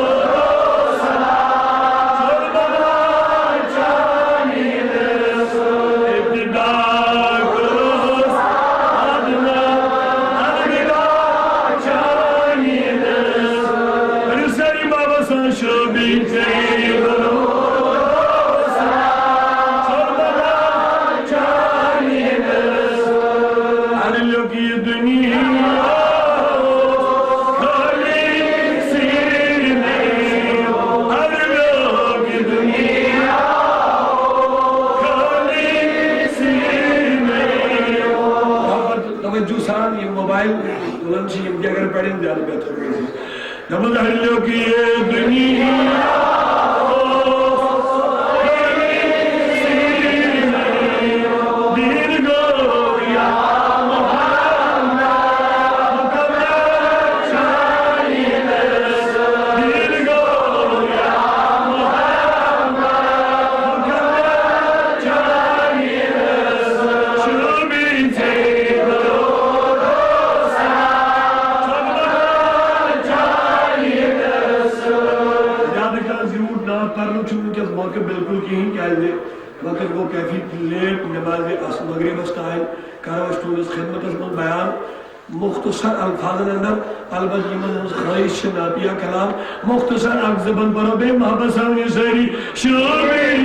جو سان یِم موبایل تُلان چھِ، یِم تہِ اگر پرن زیادٕ بہتر روزِ۔ دَپان ہر لوگ یہ دنیا دین گو یا محمد، دین گو یا محمد، زیادٕ کانٛہہ زیوٗٹھ نعت پرنُک چھُنہٕ وٕنکیٚس موقعہٕ بِلکُل کِہیٖنۍ، کیٛازِ وقت گوٚو کٲفی لیٹ، نمازِ عصر مغربس تام کرو أسۍ تُہنٛدِس خدمتس منٛز بیان مختصر الفاظن اندر، البتہ یِمن ہٕنٛز خٲہِش چھِ نعتیہ کلام مختصر اکھ زٕ بند پرو بیٚیہِ محبت سان یہِ سٲری شٲمِل۔